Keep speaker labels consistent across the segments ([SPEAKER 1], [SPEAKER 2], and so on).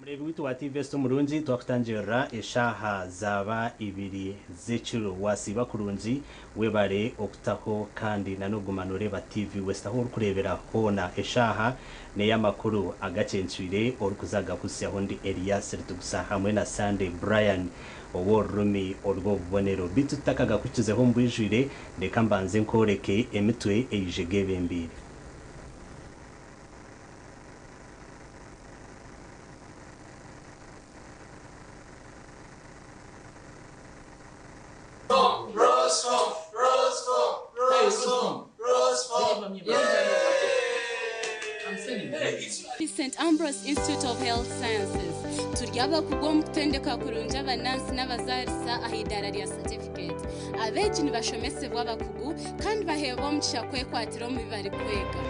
[SPEAKER 1] Mureebi waitu wa TV Esta omurungi, twakutangirira eshaaha zaaba ibiri z'ekiro. Wasiiba kurungi, webare okutaho kandi na n'okuguma noreeba TV West ahu orikureebera hoona. Eshaaha n'eyamakuru agacencwire orikuza gakuhitsyaho ndi Elias Ritugusa hamwe na Sunday Brian ow'orurimi orw'obubonero. Beitu tutakagakuhikizeho omu bwijwire, reka mbanze nkworeke emitwe eije gebembeire.
[SPEAKER 2] St Ambrose Institute of Health Sciences turi abakugu omu kutendeka kurungi abanansi n'abazaarisa aha idaara rya certificate. Abeegi nibashomesibwa abakugu kandi baheebwa omugisha kwekwatira omu bi barikwega.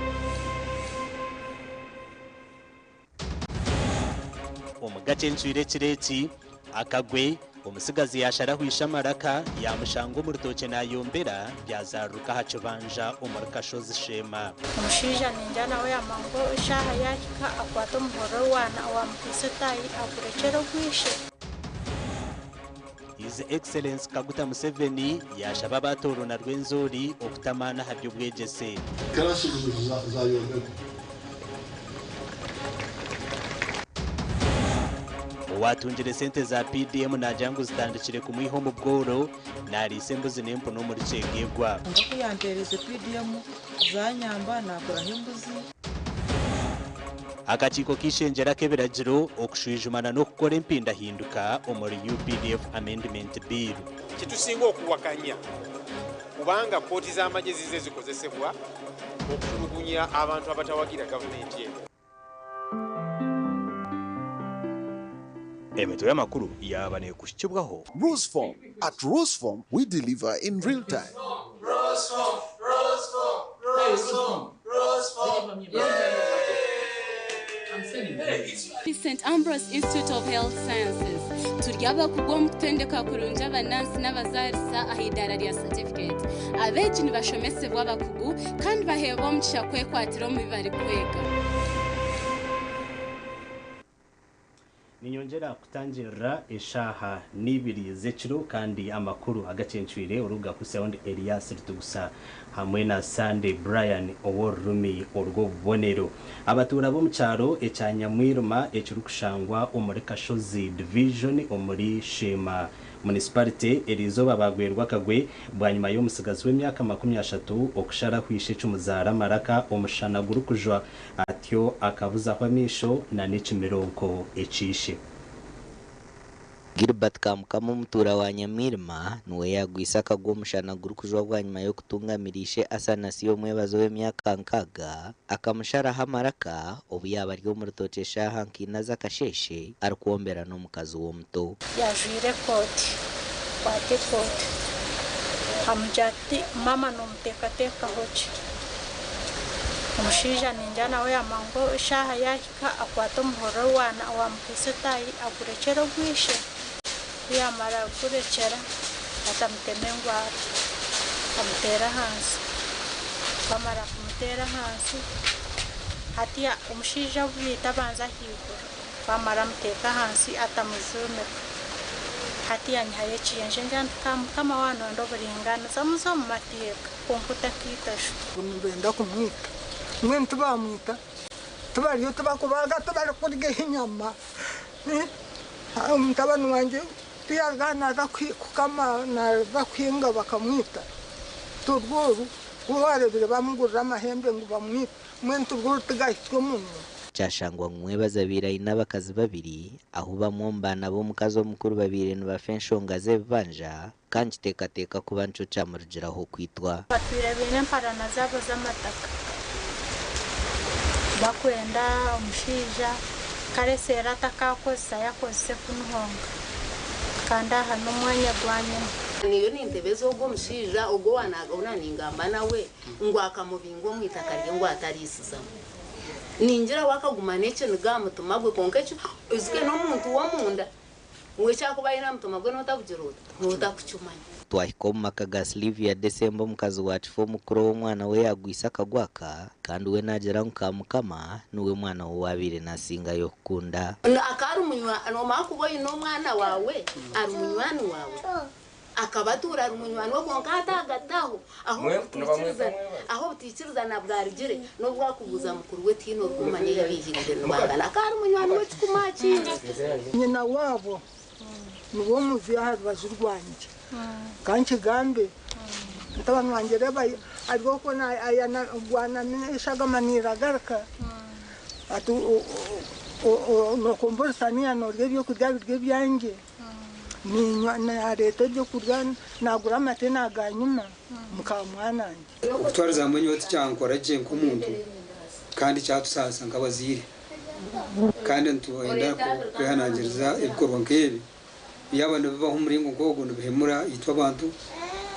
[SPEAKER 1] Omu gacencwire ekiro eki, akagwe, omutsigazi yaasharaho ishe amaraka, yaamushanga omu rutookye naayombera, byazaruruka aha kibanja omuri Kashozi Sheema.
[SPEAKER 3] Omushaija ningira nawe yamanya ngu eshaaha yaahika akwate omuhoro owaamukwitse etaahi agurekyere ogw'ishe.
[SPEAKER 1] His Excellency Kaguta Museveni yaashaba aba Tooro na Rwenzori okutamaana aha by'obwegyese.
[SPEAKER 4] Classrooms zayombekwa.
[SPEAKER 1] Owaatungire sente za PDM naagira ngu zitandikire kumwiha omu bworo, naariisa embuzi n'empunu omuri Kyegegwa.
[SPEAKER 5] Kwonka ku yampeerize PDM zanyamba naaguraho embuzi.
[SPEAKER 1] Akakiiko k'eishengyero ak'ebiragiro okushwijumana n'okukora empindahinduka omuri UPDF Amendment Bill.
[SPEAKER 6] Kyetusinga okuwakanya kubanga kkooti z'amagye zize zikozesebwa okutulugunya abantu abatawagira gavumenti eno.
[SPEAKER 7] Emitwe y'amakuru yaaba neekuhikibwaho.
[SPEAKER 8] Rusform. At Rusform, we deliver in real time.
[SPEAKER 2] St Ambrose Institute of Health Sciences turi abakugu omu kutendeka kurungi abanansi n'abazaarisa aha idaara rya certificate. Abeegi nibashomesibwa abakugu kandi baheebwa omugisha kwekwatira omu bi barikwega.
[SPEAKER 1] Ninyongyera kutangirira eshaaha n'ibiri z'ekiro kandi amakuru agacencwire orikugakuhitsyaho ndi Elias Ritugusa hamwe na Sunday Brian ow'orurimi orw'obubonero. Abatuura b'omu kyaro ekya Nyamwirima ekirikushangwa omuri Kashozi Division omuri Sheema Munisiparite eriizooba baagwerwa akagwe bwanyima y'omutsigazi w'emyaka 30 okusharaho ishe ekimuzaara amaraka omushana gurikujwa atyo akabuzaho amaisho na n'ekimironko ekiishe.
[SPEAKER 9] Gilbert Kamukama omutuura wa Nyamwirima niwe yaagwisa akagwe omushana gurikujwa bwanyima y'okutungamira ishe Asanasi Omwebazo ow'emyaka 60 akamusharaho amaraka obu yaaba ari omu rutookye eshaaha nka ina z'akasheeshe arikwombera n'omukazi we omuto.
[SPEAKER 3] Yajwaire ekooti, kwata ekooti. Amugira ati, Maama noomuteekateekaho ki? Omushaija ningira nawe yaamanya ngu eshaaha yaahika akwate omuhoro owaamukwitse etaahi agurekyere ogw'ishe. Ku yaamara kugurekyera atamutema engwara, amuteera ahansi. Ku amara kumuteera ahansi, hati omushaija obu baita abanza ahaiguru. Ku amara amuteeka ahansi atamujuumika. Hati yanyihayo ekiyenje ngira nti ka Mukama waanonda oburingaaniza muze omu mateeka kwonka otakaita sho.
[SPEAKER 10] Nibenda kumwita mbwenu tibamwita tibariyo tibakubaga tibarikurya enyama. Omutabani wangye ku yaruga aha naaza kukama naaza kuhinga bakamwita. Torwo oru. Ku waareebire bamugurira amahembe ngu bamwite, mbwenu tibwo tigahitsya omunwa.
[SPEAKER 9] Kyashangwa ngu Mwebaze abaire aine abakazi babiri, ahu bamwe omu baana b'omukazi omukuru babaire nibafa enshonga z'ebibanja, kandi kiteekateeka kuba nikyo kyamurugiraho okwitwa.
[SPEAKER 3] Batwire baine emparana zaabo z'amataka bakwenda omushaija kare seeri atakakozesa yakozesa epunu honka kandi aha n'omwanya gwa nyina.
[SPEAKER 11] Niiyo nintebeza ogwo omushaija ogwo ou naaningamba nawe ngu akamubinga omu itaka rye ngu atariisizamu. Ningira we akaguma n'ekiniga aha mutima gwe kwonka ekyo oijuke n'omuntu w'omunda ngu eki akuba aine aha mutima gwe nootakugira ota? Nootakukimanya.
[SPEAKER 9] Twahika omu maka ga Sylvia Desemba omukazi wa Kifa omukuru ou omwana we yaagwise akagwa aka kandi we naagira ngu Kamukama niwe mwana we ou abaire naasingayo kukunda.
[SPEAKER 11] Akaba ari munywani, noomanya kuba oine omwana waawe ari munywani waawe, akaba atuura ari munywani we kwonka hati ahagati aho, ahu obutaikirizana bwarugire, n'obu waakubuuza mukuru we tihaine orikumanya ei baihirire nibangana. Akaba ari munywani we kikumi aha kindi.
[SPEAKER 10] Nyina waabo niwe omubi aha rubaju rwangye. Ka nkigambe, mutabani wangye reeba ari okwo gwanami eshagama neeragaruka, ati nookomba orusaniya noorya ebyokurya biri ebyangye, niinywa naareeta ebyokurya naagura amate naaganyima mukaamwanangye.
[SPEAKER 12] Okutwariza hamwe nyowe tikyankora gye nk'omuntu kandi kyatusaasa nk'abazaire kandi nitwenda kwehanangiriza ebikorwa nk'ebi Byaba nibibaho omu muringo nk'ogwo nibihemura itwe abantu,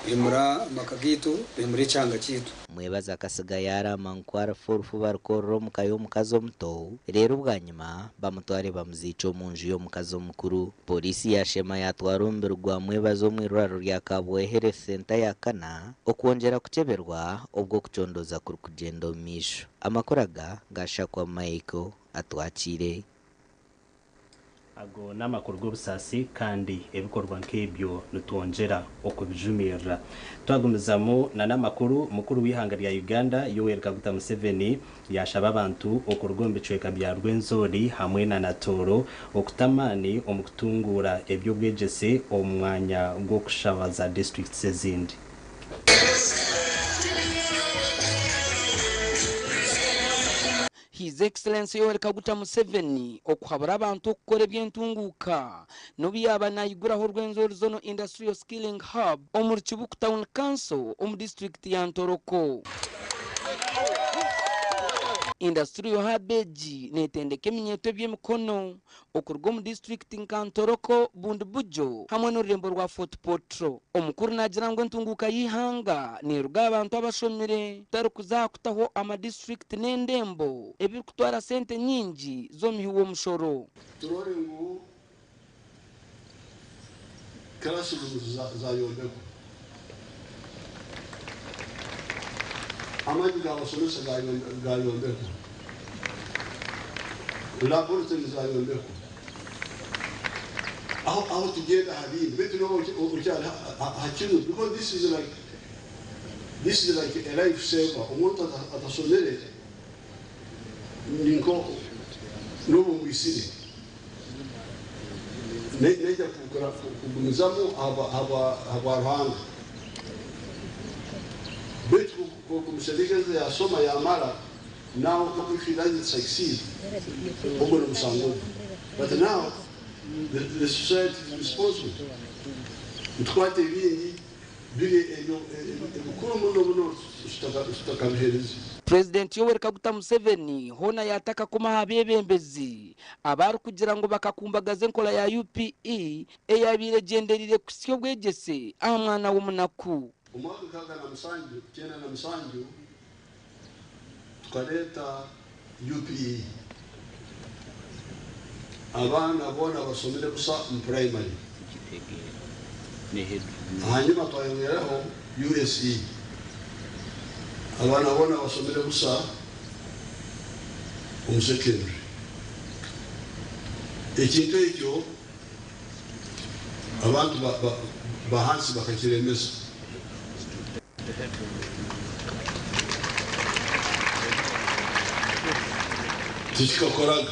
[SPEAKER 12] bihemura amaka gaitu, bihemura ekyanga kyaitu.
[SPEAKER 9] Mwebaze akasiga yaaraama ngu ku arifa orufu barukorera omu ka y'omukazi omuto reero bwanyima bamutware bamuziikye omu nju y'omukazi omukuru. Pooriisi yaashema yaatwara omubiri gwa Mwebaze omu irwariro rya Kabwohe Health Centre ya kana okwongyera kukyeberwa obwo okucondooza kurikugyenda omu maisho. Amakuru aga gashakwa Michael Atwakiire.
[SPEAKER 1] Ago n'amakuru g'obusaasi kandi ebikorwa nk'ebyo nitwongyera okubijumirira. Twagumizamu na n'amakuru, mukuru w'eihanga rya Uganda Yoweri Kaguta Museveni yaashaba abantu okuruga omu bicweka bya Rwenzori hamwe na Natooro okuta amaani omu kutunguura eby'obwegyese omu mwanya gw'okushaba za disiturikiti ezindi.
[SPEAKER 13] His Excellency Yoweri Kaguta Museveni okuhabura abantu okukora eby'entunguuka n'obu yaaba nayiguraho Rwenzori Zonal Industrial Skilling Hub omuri Kibuku Town Council omu disiturikiti ya Ntoroko. Industrial Hub egi netendeka eminyeeto eby'emikono okuruga omu disiturikiti nka Ntoroko, Bundibugyo hamwe n'orurembo rwa Fort Portal. Omukuru naagira ngu entunguuka y'eihanga neeruga aha bantu abashomire kutari kuza aha kutaho amadisiturikiti n'endembo ebirikutwara sente nyingi z'omuhi w'omushoro.
[SPEAKER 4] Turore ngu classrooms zayombekwa, amaju g'abasomesa gayombekwa, laboratories zayombekwa. Aho aho tugyenda aha bindi beitu nooba okyari aha kinu because this is like this is like a life saver omuntu atashomire ni nko nooba omwitsire. Naija kugumizamu ahabwa Ruhanga. Beitu ku okumushemekeza yashoma yamara, now if he doesn't succeed, ogwo n'omusango gwe. But now the society is responsible. Nitukwata ebindi biri ebyo ebikuru muno muno tutakabiheereza.
[SPEAKER 13] Purezidenti Yoweri Kaguta Museveni hoona yaata akakoma aha beebembezi abu arikugira ngu bakakumbagaza enkora ya UPE eyabaire egyendereire kuhitsya obwegyese aha mwana w'omunaku.
[SPEAKER 4] Omwaka 67 97 tukareeta UPE, abaana boona basomire busa omu purayimari. Ahanyima twayongyeraho USE, abaana boona basomire busa omu secondary. Ekintu ekyo abantu b'ahansi bakakiremesa. Tikikakoraga.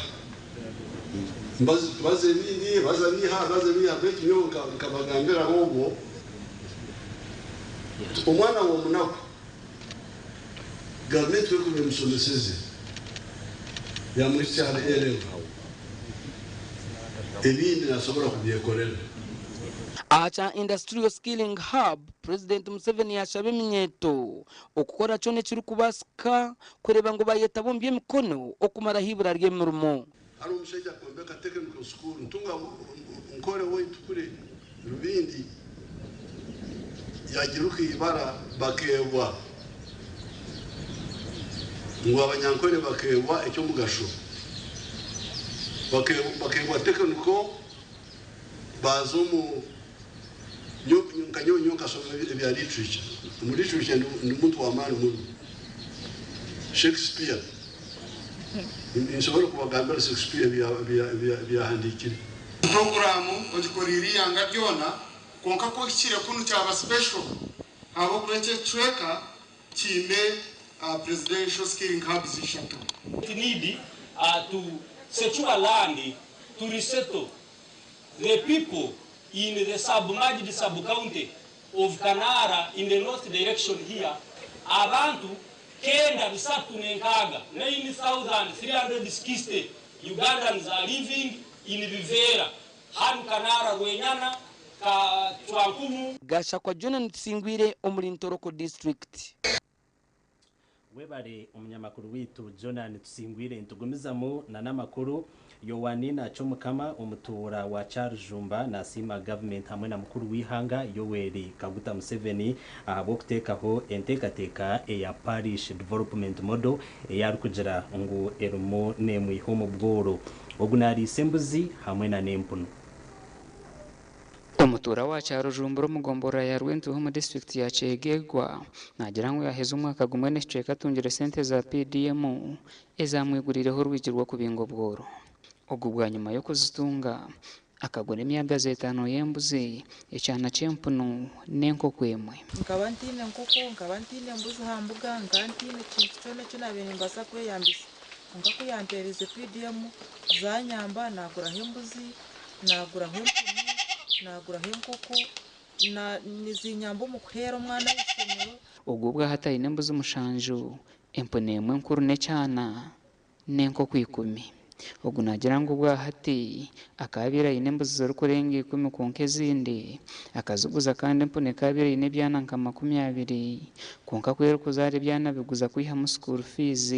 [SPEAKER 4] Baza ebindi, baza biiha, baza biiha, beitu nyowe nkabagambira obwo, omwana w'omunaku. Gavumenti kwekuba emusomeseze yamuhitsya ahari A level, ebindi nasobora kubyekorera.
[SPEAKER 13] Aha kya Industrial Skilling Hub, Purezidenti Museveni yashaba eminyeeto okukora kyona ekirikubaasika kureeba ngu bayetaba omu by'emikono okumaraho eibura ry'emirimo.
[SPEAKER 4] Hariho omushaija akombeka technical school ntunga Nkore waitu kuri Rubindi yagiruka eibara bakeebwa ngu abanyankore bakeebwa ekyomugasho bakeebwa technical baaza omu nka nyowe nyowe nkashoma ebya literature omu literature ndi muntu wamaani muno Shakespeare Ninsobora kubagambira Shakespeare ebi yahandiikire.
[SPEAKER 14] Puroguraamu ogikoreire eihanga ryona kwonka ku ohikire kunu kyaba special ahabw'okuba eki ekicweka kiine Presidential Skilling Hubs ishatu.
[SPEAKER 15] Need to secure land to resettle the people in the submerged sub-county of Kanara in the north direction here, abantu kenda bisatu n'enkaaga, 9,360 Ugandans are living in biveera hanu Kanara, Rwenyana, Kacwankumu.
[SPEAKER 13] Gashakwa Jonan Tusingwire omuri Ntoroko disiturikiti.
[SPEAKER 1] Webare omunyamakuru waitu Jonan Tusingwire. Nitugumizamu na n'amakuru. Yoanina Kyomukama omutuura wa Kyarujumba nasiima gavumenti hamwe na mukuru w'eihanga Yoweri Kaguta Museveni ahabw'okuteekaho enteekateeka eya Parish Development Model ei arikugira ngu erimu nemwiha omu bworo. Ogu nariisa embuzi hamwe na n'empunu.
[SPEAKER 16] Omutuura wa Kyarujumbura omu gomborora ya Rwentuha omu disiturikiti ya Kyegegwa naagira ngu yaaheza omwaka gumwe n'ekicweka atungire sente za PDM ezaamwiguriireho orwigi rw'okubinga obworo. Ogu bwanyima y'okuzitunga, akagura emyagazi etaano y'embuzi, ekyana ky'empunu n'enkoko emwe.
[SPEAKER 5] Nkaba ntaine nkoko, nkaba ntaine mbuzi aha mbuga, nkaba ntaine kintu kyona eki naabaire nimbaasa kweyambisa. Kwonka ku yampeerize PDM zanyamba naaguraho embuzi, naaguraho empunu, naaguraho enkoko, na nizinyamba omu kuheera omwana aha ishomero.
[SPEAKER 16] Ogwo obwahati aine embuzi mushanju, empunu emwe enkuru n'ekyana, n'enkoko ikumi. Ogu naagira ngu obwahati akaba abaire aine embuzi zirikurenga ikumi kwonka ezindi akaziguza kandi empunu ekaba abaire eine ebyana nka 20 kwonka ku erikuzaara ebyana abiguza kwihamu school fees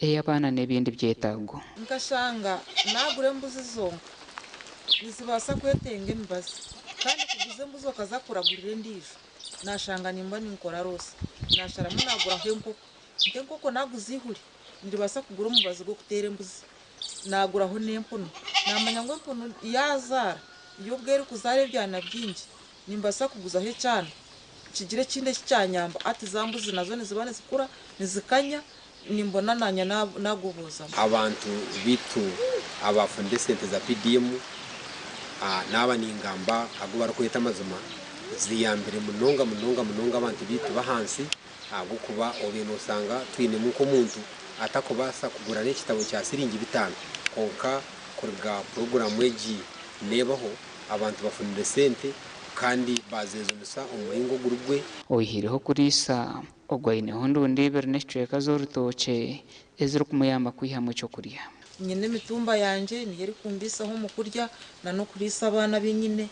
[SPEAKER 16] ey'abaana n'ebindi byetaago.
[SPEAKER 5] Nkashanga naagura embuzi zonka nizibaasa kwetenga emibazi kandi kuguza embuzi okaza kuragurira endiijo nashanga nimba ninkora roosa. Nasharamu naaguraho enkoko. Nk'enkoko naaguza eihuri niribaasa kugura omubazi gw'okuteera embuzi. Naaguraho n'empunu. Naamanya ngu empunu yaazaara yo obu erikuzaara ebyana bingi nimbaasa kuguzaho ekyana kigire ekindi eki kyanyamba. Hati za mbuzi nazo niziba nizikura nizikanya Nimbona naanye naagubuuzamu.
[SPEAKER 6] Abantu baitu abaafunire esente za PDM naaba ningamba agu barikweta amazima ziyambire munonga munonga munonga abantu baitu b'ahansi ahabw'okuba obaire noosanga twinemu nk'omuntu atakubaasa kugura n'ekitabo kya siringi bitaano kwonka kuruga puroguraamu egi neebaho abantu bafunire sente kandi baazejunisa omu muringo oguri gwe.
[SPEAKER 16] Oihireho kuriisa Ogwo aineho endundi ibiri n'ekicweka z'orutookye ezirikumuyamba kwihamu ekyokurya.
[SPEAKER 5] Nyine emitumba yangye niyo erikumbiisaho omu kurya na n'okuriisa abaana abu nyine.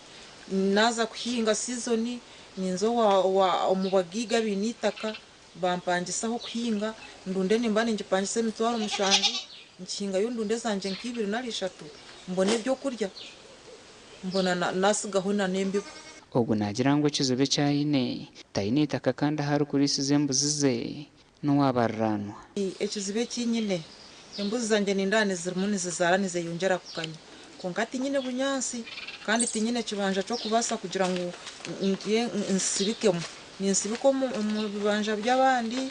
[SPEAKER 5] Naaza kuhinga sizoni ninza owa omu bagaiga abaine eitaka bampangisaho kuhinga, ndunde nimba ningipangisa emitwaro mushanju, nkihingayo ndunde zangye nka ibiri nari ishatu mbone ebyokurya. Mbona nasigaho na n'embibo.
[SPEAKER 16] Ogu naagira ngu ekizibu eki aine, taine eitaka kandi ahu arikuriisiza embuzi ze n'owa bariraanwa.
[SPEAKER 5] Ekizibu eki nyine, embuzi zangye nindeeba nizirimu nizizaara nizeyongyera kukanya kwonka tinyine bunyaatsi kandi tinyine kibanja ky'okubaasa kugira ngu ngye nsibikemu. Ninsibika omu bibanja by'abandi,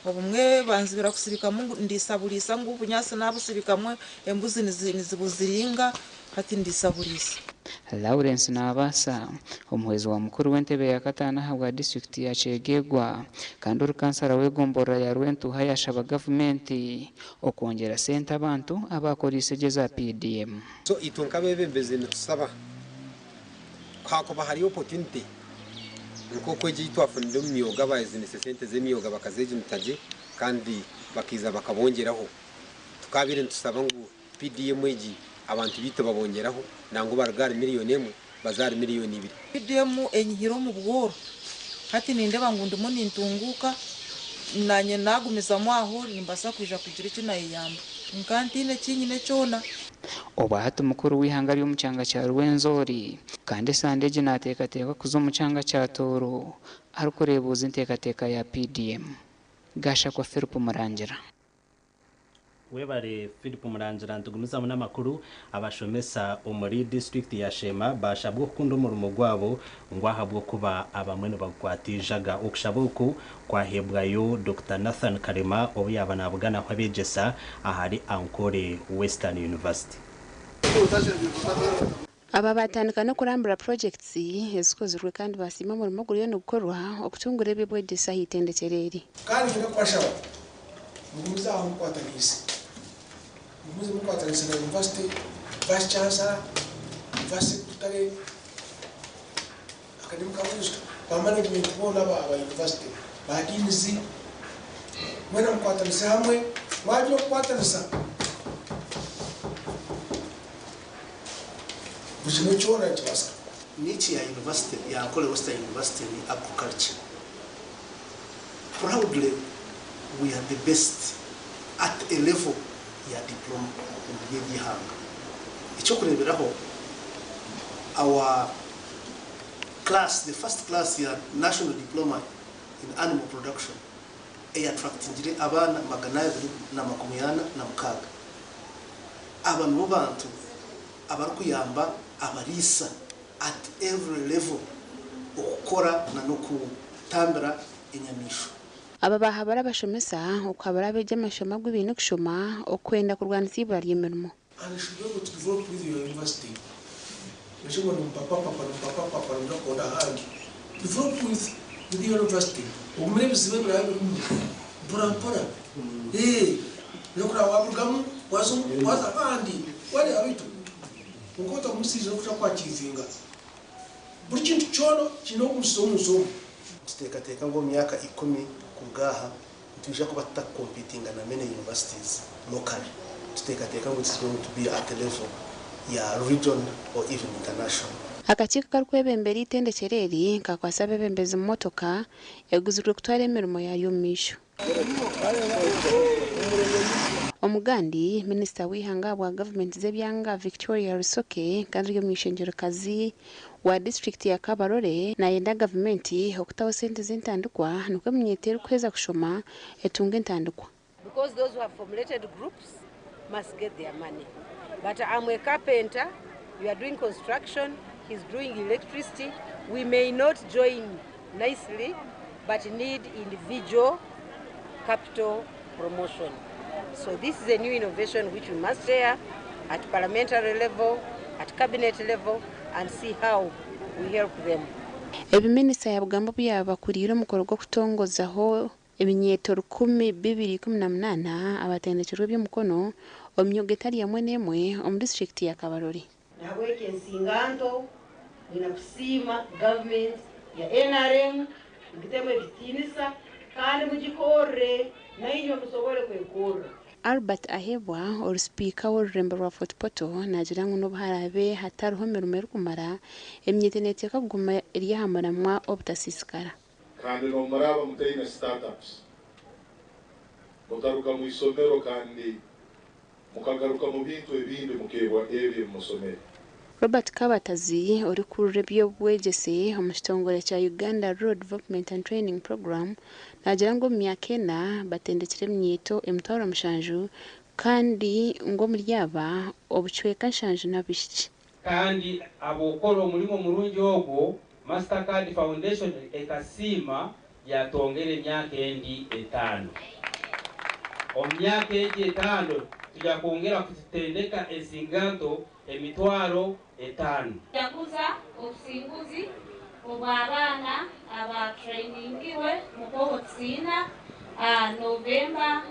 [SPEAKER 5] obumwe banzibira kusibikamu ngu ndiisaburiisa ngu obunyaatsi naabusibikamu embuzi nizibuziringa. Hati ndiisa buriisa.
[SPEAKER 16] Lawrence Nabaasa, omuhwezi wa mukuru w'entebe ya kataano ahabwa disiturikiti ya Kyegegwa kandi ori kansara w'egomborora ya Rwentuuha yaashaba gavumenti okwongyera sente abantu abaakoriise gye eza PDM.
[SPEAKER 6] So itwe nk'abebembezi nitusaba ku hakuba hariyo opportunity Nk'oku egi ei twafunire omu myoga bayezinisa esente z'emyoga bakazeginita gye kandi bakaiza bakabongyeraho. Tukabaire nitusaba ngu PDM egi abantu baitu babongyeraho nangwa baruge ahari miriyoni emwe baze ahari miriyoni ibiri.
[SPEAKER 5] PDM enyihire omu bworo hati nindeeba ngu ndimu nintunguuka nanye nagumizamu aho nimbaasa kwija kugira eki nayeyamba nka ntaine eki nyine kyona.
[SPEAKER 16] Obwa hati mukuru w'eihanga ry'omu kyanga kya Rwenzori kandi esande egi nateekateekwa kuza omu kyanga kya Tooro arikureebuuza enteekateeka ya PDM. Gashakwa Philip Murangira.
[SPEAKER 1] Webare Philip Murangira nitugumizamu n'amakuru. Abashomesa omuri disiturikiti ya Sheema baashabwa okukunda omurimo gwabo ngu ahabw'okuba abamwe nibagukwata eijaga. Okushaba oku kwaheebwayo Dokita Nathan Kalema obu yaaba naabuganaho abeegyesa ahari Ankole Western University.
[SPEAKER 17] Aba baatandika n'okurambura purogyekiti ezikozirwe kandi baasiima omurimo oguriyo nigukorwa okutungura eby'obwegyese aha itendekyero eri.
[SPEAKER 18] Kandi niinyenda kubashaba mugumize aho mukwataniise, mugumize mukwataniise na yunivasite, Vice Chancellor, University Secretary, Academic Administrator, ba management boona aba yunivasite, ba Deans, mwena mukwatanise hamwe, mwagira okukwatanisa buri kimwe kyona nikibaasika.
[SPEAKER 19] Niche ya University ya Ankole Western University ni Agriculture. Proudly we are the best at a level ya diploma omuri eri ihanga. Ekyokureberaho our class, the first class ya National Diploma in Animal Production eyattractingire abaana 246. Aba nibo bantu abarikuyamba abariisa at every level okukora na n'okutambira enyamaishwa.
[SPEAKER 17] Aba baahabura abashomesa okuhabura abeegi amashomo agu baine kushoma okwenda kurwanisa eibura ry'emirimo.
[SPEAKER 18] And you should be able to develop with your university. Ekyo ngu nimupapapapa nimupapapapa nimuza kuronda ahandi. Develop with with your university. Ogumire ebizibu ebiraabe birimu mpora mpora. Eeh noija kureba wabirugamu waza waza ahandi. Wareeba beitu kwonka otagumisiriza noija kwachievinga. Buri kintu kyona kiine ogumisiriza omunsi omu.
[SPEAKER 19] Nituteekateeka ngu omu myaka ikumi kuruga aha, nitwija kuba tutakukompitinga na many universities locally. Nituteekateeka ngu it's going to be at a level ya region or even international.
[SPEAKER 17] Akakiiko akarikwebembera eitendekyero eri kakwatsa abeebembezi motoka eguzirwe kutwara emirimo yaryo omu maisho. Omugandi, Minisita w'eihanga ahabwa gavumenti z'ebyanga Victoria Rusoke kandi ori omuny'eishengyerokazi wa disiturikiti ya Kabarole nayenda gavumenti okutaho sente z'entandikwa nikwo eminyeeto erikuheeza kushoma etunge entandikwa.
[SPEAKER 20] Because those who have formulated groups must get their money. But I'm a carpenter, you are doing construction, he's doing electricity. We may not join nicely, but need individual capital promotion. So this is a new innovation which we must share at parliamentary level, at cabinet level, and see how we help them.
[SPEAKER 17] Ebi minisita yabigamba obu yaaba akuriire omukoro gw'okutongozaho eminyeeto 2,218 abatendekirwe eby'emikono omu myooga etari emwe n'emwe omu disiturikiti ya Kabarole.
[SPEAKER 20] Nahabwekyo ensinganto nyine kusiima gavumenti ya NRM mugitemu ekitiinisa kandi mugikorre nainywe musobole kwekorra.
[SPEAKER 17] Albert Ahebwa ori sipiika w'orurembo rwa Fort Portal naagira ngu n'obu haraabe hatariho mirimo erikumara, eminyeeto neeteekwa kuguma eri aha muramwa obutasiisikara.
[SPEAKER 21] Kandi n'obu muraaba mutaine startups, mukaruga mu isomero kandi mukagaruka mu bintu ebindi mukeebwa ebi ebi musomere.
[SPEAKER 17] Robert Kabatazi orikukurira eby'obwegyese omu kitongore kya Uganda Rural Development and Training Programme naagira ngu omu myaka ena batendekire eminyeeto 700 kandi ngu omuri aba obucweka 70 n'abaishiki.
[SPEAKER 22] Kandi ahabw'okukora omurimo murungi ogwo, Mastercard Foundation ekasiima yatwongera emyaka endi etaano. Omu myaka egi etaano tugya kwongera kututendeka ensinganto 50,000.
[SPEAKER 23] Jaguza obusinguzi obw'abaana abatrainingirwe mu cohorts ina, November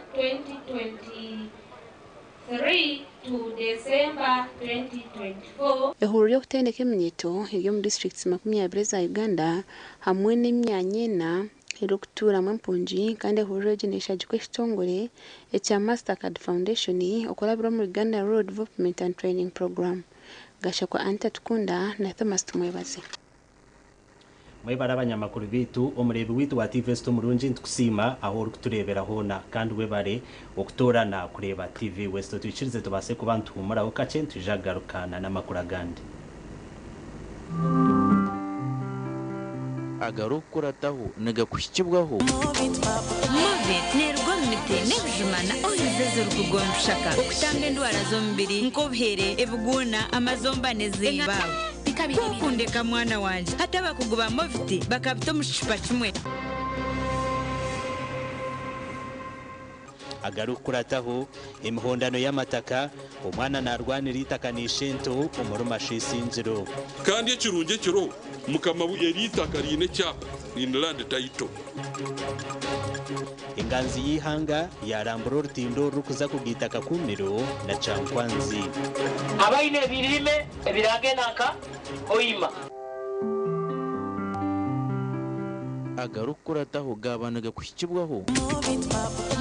[SPEAKER 23] 3 to December 2024.
[SPEAKER 17] Ehururu ry'okutendeka eminyeeto eri omu disiturikiti 20 eza Uganda hamwe n'emyanya ena erikutuuramu empungi kandi ehururu egi neeshagikwa ekitongore ekya Mastercard Foundation okurabira omu Uganda Rural Development and Training Programme. Gashakwa Anita Tukunda na Thomas Tumwebaze.
[SPEAKER 1] Mwebare abanyamakuru baitu, omureebi waitu wa TV West omurungi nitukusiima ahu orikutureebera hoona kandi webare okutoorana kureeba TV West. Otwikirize tubaase kuba nituhuumuraho kakye nitwija kugaruka na n'amakuru agandi.
[SPEAKER 2] Agarikukurataho nigakuhikibwaho.
[SPEAKER 7] Movit neeruga omu miti n'ebijuma na oils ezirikuruga omu bishaka okutamba endwara z'omubiri nk'obuhere, ebiguuna, amazomba n'ezimba. Ku okundeka mwana wangye, hati abakugu ba Movit bakabita omu kicupa kimwe.
[SPEAKER 1] Agarikukurataho, emihondano y'amataka, omwana naarwanira eitaka na ishento omuri Masho Isingiro.
[SPEAKER 8] Kandi ekirungi ekiriho mukama eri eitaka riine ekyapa, riine land title.
[SPEAKER 1] Enganzi y'eihanga yaarambura orutindo orurikuza kugaita Kakumiro na Kyankwanzi.
[SPEAKER 24] Abaine ebirime ebiragenda nka Hoima.
[SPEAKER 2] Agarikukurataho gaaba nigakuhikibwaho.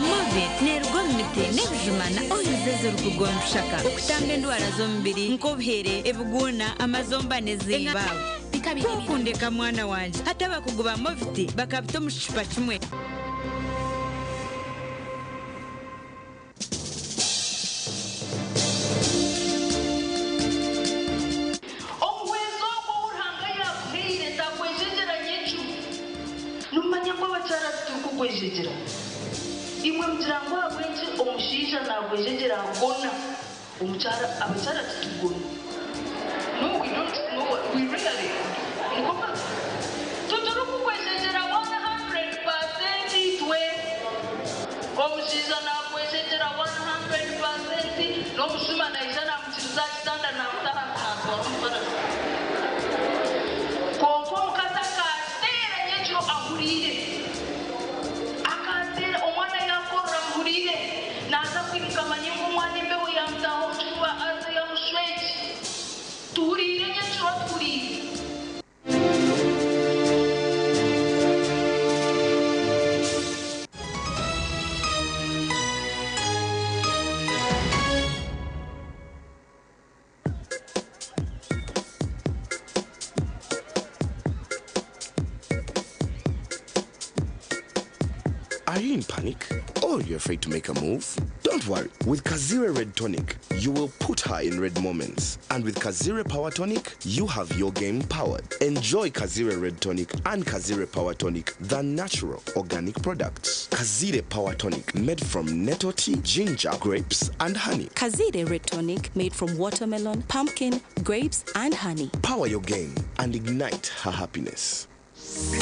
[SPEAKER 7] Movit neeruga omu miti n'ebijuma na oils ezirikuruga omu bishaka okutamba endwara z'omubiri nk'obuhere, ebiguuna, amazomba n'ezimba. Ku okundeka mwana wangye, hati abakugu ba Movit bakabita omu kicupa kimwe.
[SPEAKER 25] Omuhwezi ogwo ou Ruhanga yaakuhaire taakwejegyera nyekiro. Nimumanya ngu abakyara titurikugwejegyera. Imwe mugira ngu ahabw'enki omushaija naagwejegyera agona, omukyara abakyara titugona. No, we don't know, we really, nikwo Titurikugwejegyera 100% itwe. Omushaija naagwejegyera 100% n'omushuma naija naamukiriza aha kitanda naamuta ahansi naatwara omufaarasi. Kwonka omukazi akaateera nyekiro ahuriire. Akaateera omwana yaakorora amuhuriire. Naaza kwimuka amanye ngu omwana embeho yaamutaaha omu kifuba aze amushwekye. Tuhuriire nyekiro tuhuriire.
[SPEAKER 26] Are you in panic? Or you're afraid to make a move? Don't worry. With Kazire Red Tonic, you will put her in red moments. And with Kazire Power Tonic, you have your game powered. Enjoy Kazire Red Tonic and Kazire Power Tonic, the natural organic products. Kazire Power Tonic, made from nettle tea, ginger, grapes, and honey.
[SPEAKER 27] Kazire Red Tonic made from watermelon, pumpkin, grapes, and honey.
[SPEAKER 26] Power your game and ignite her happiness.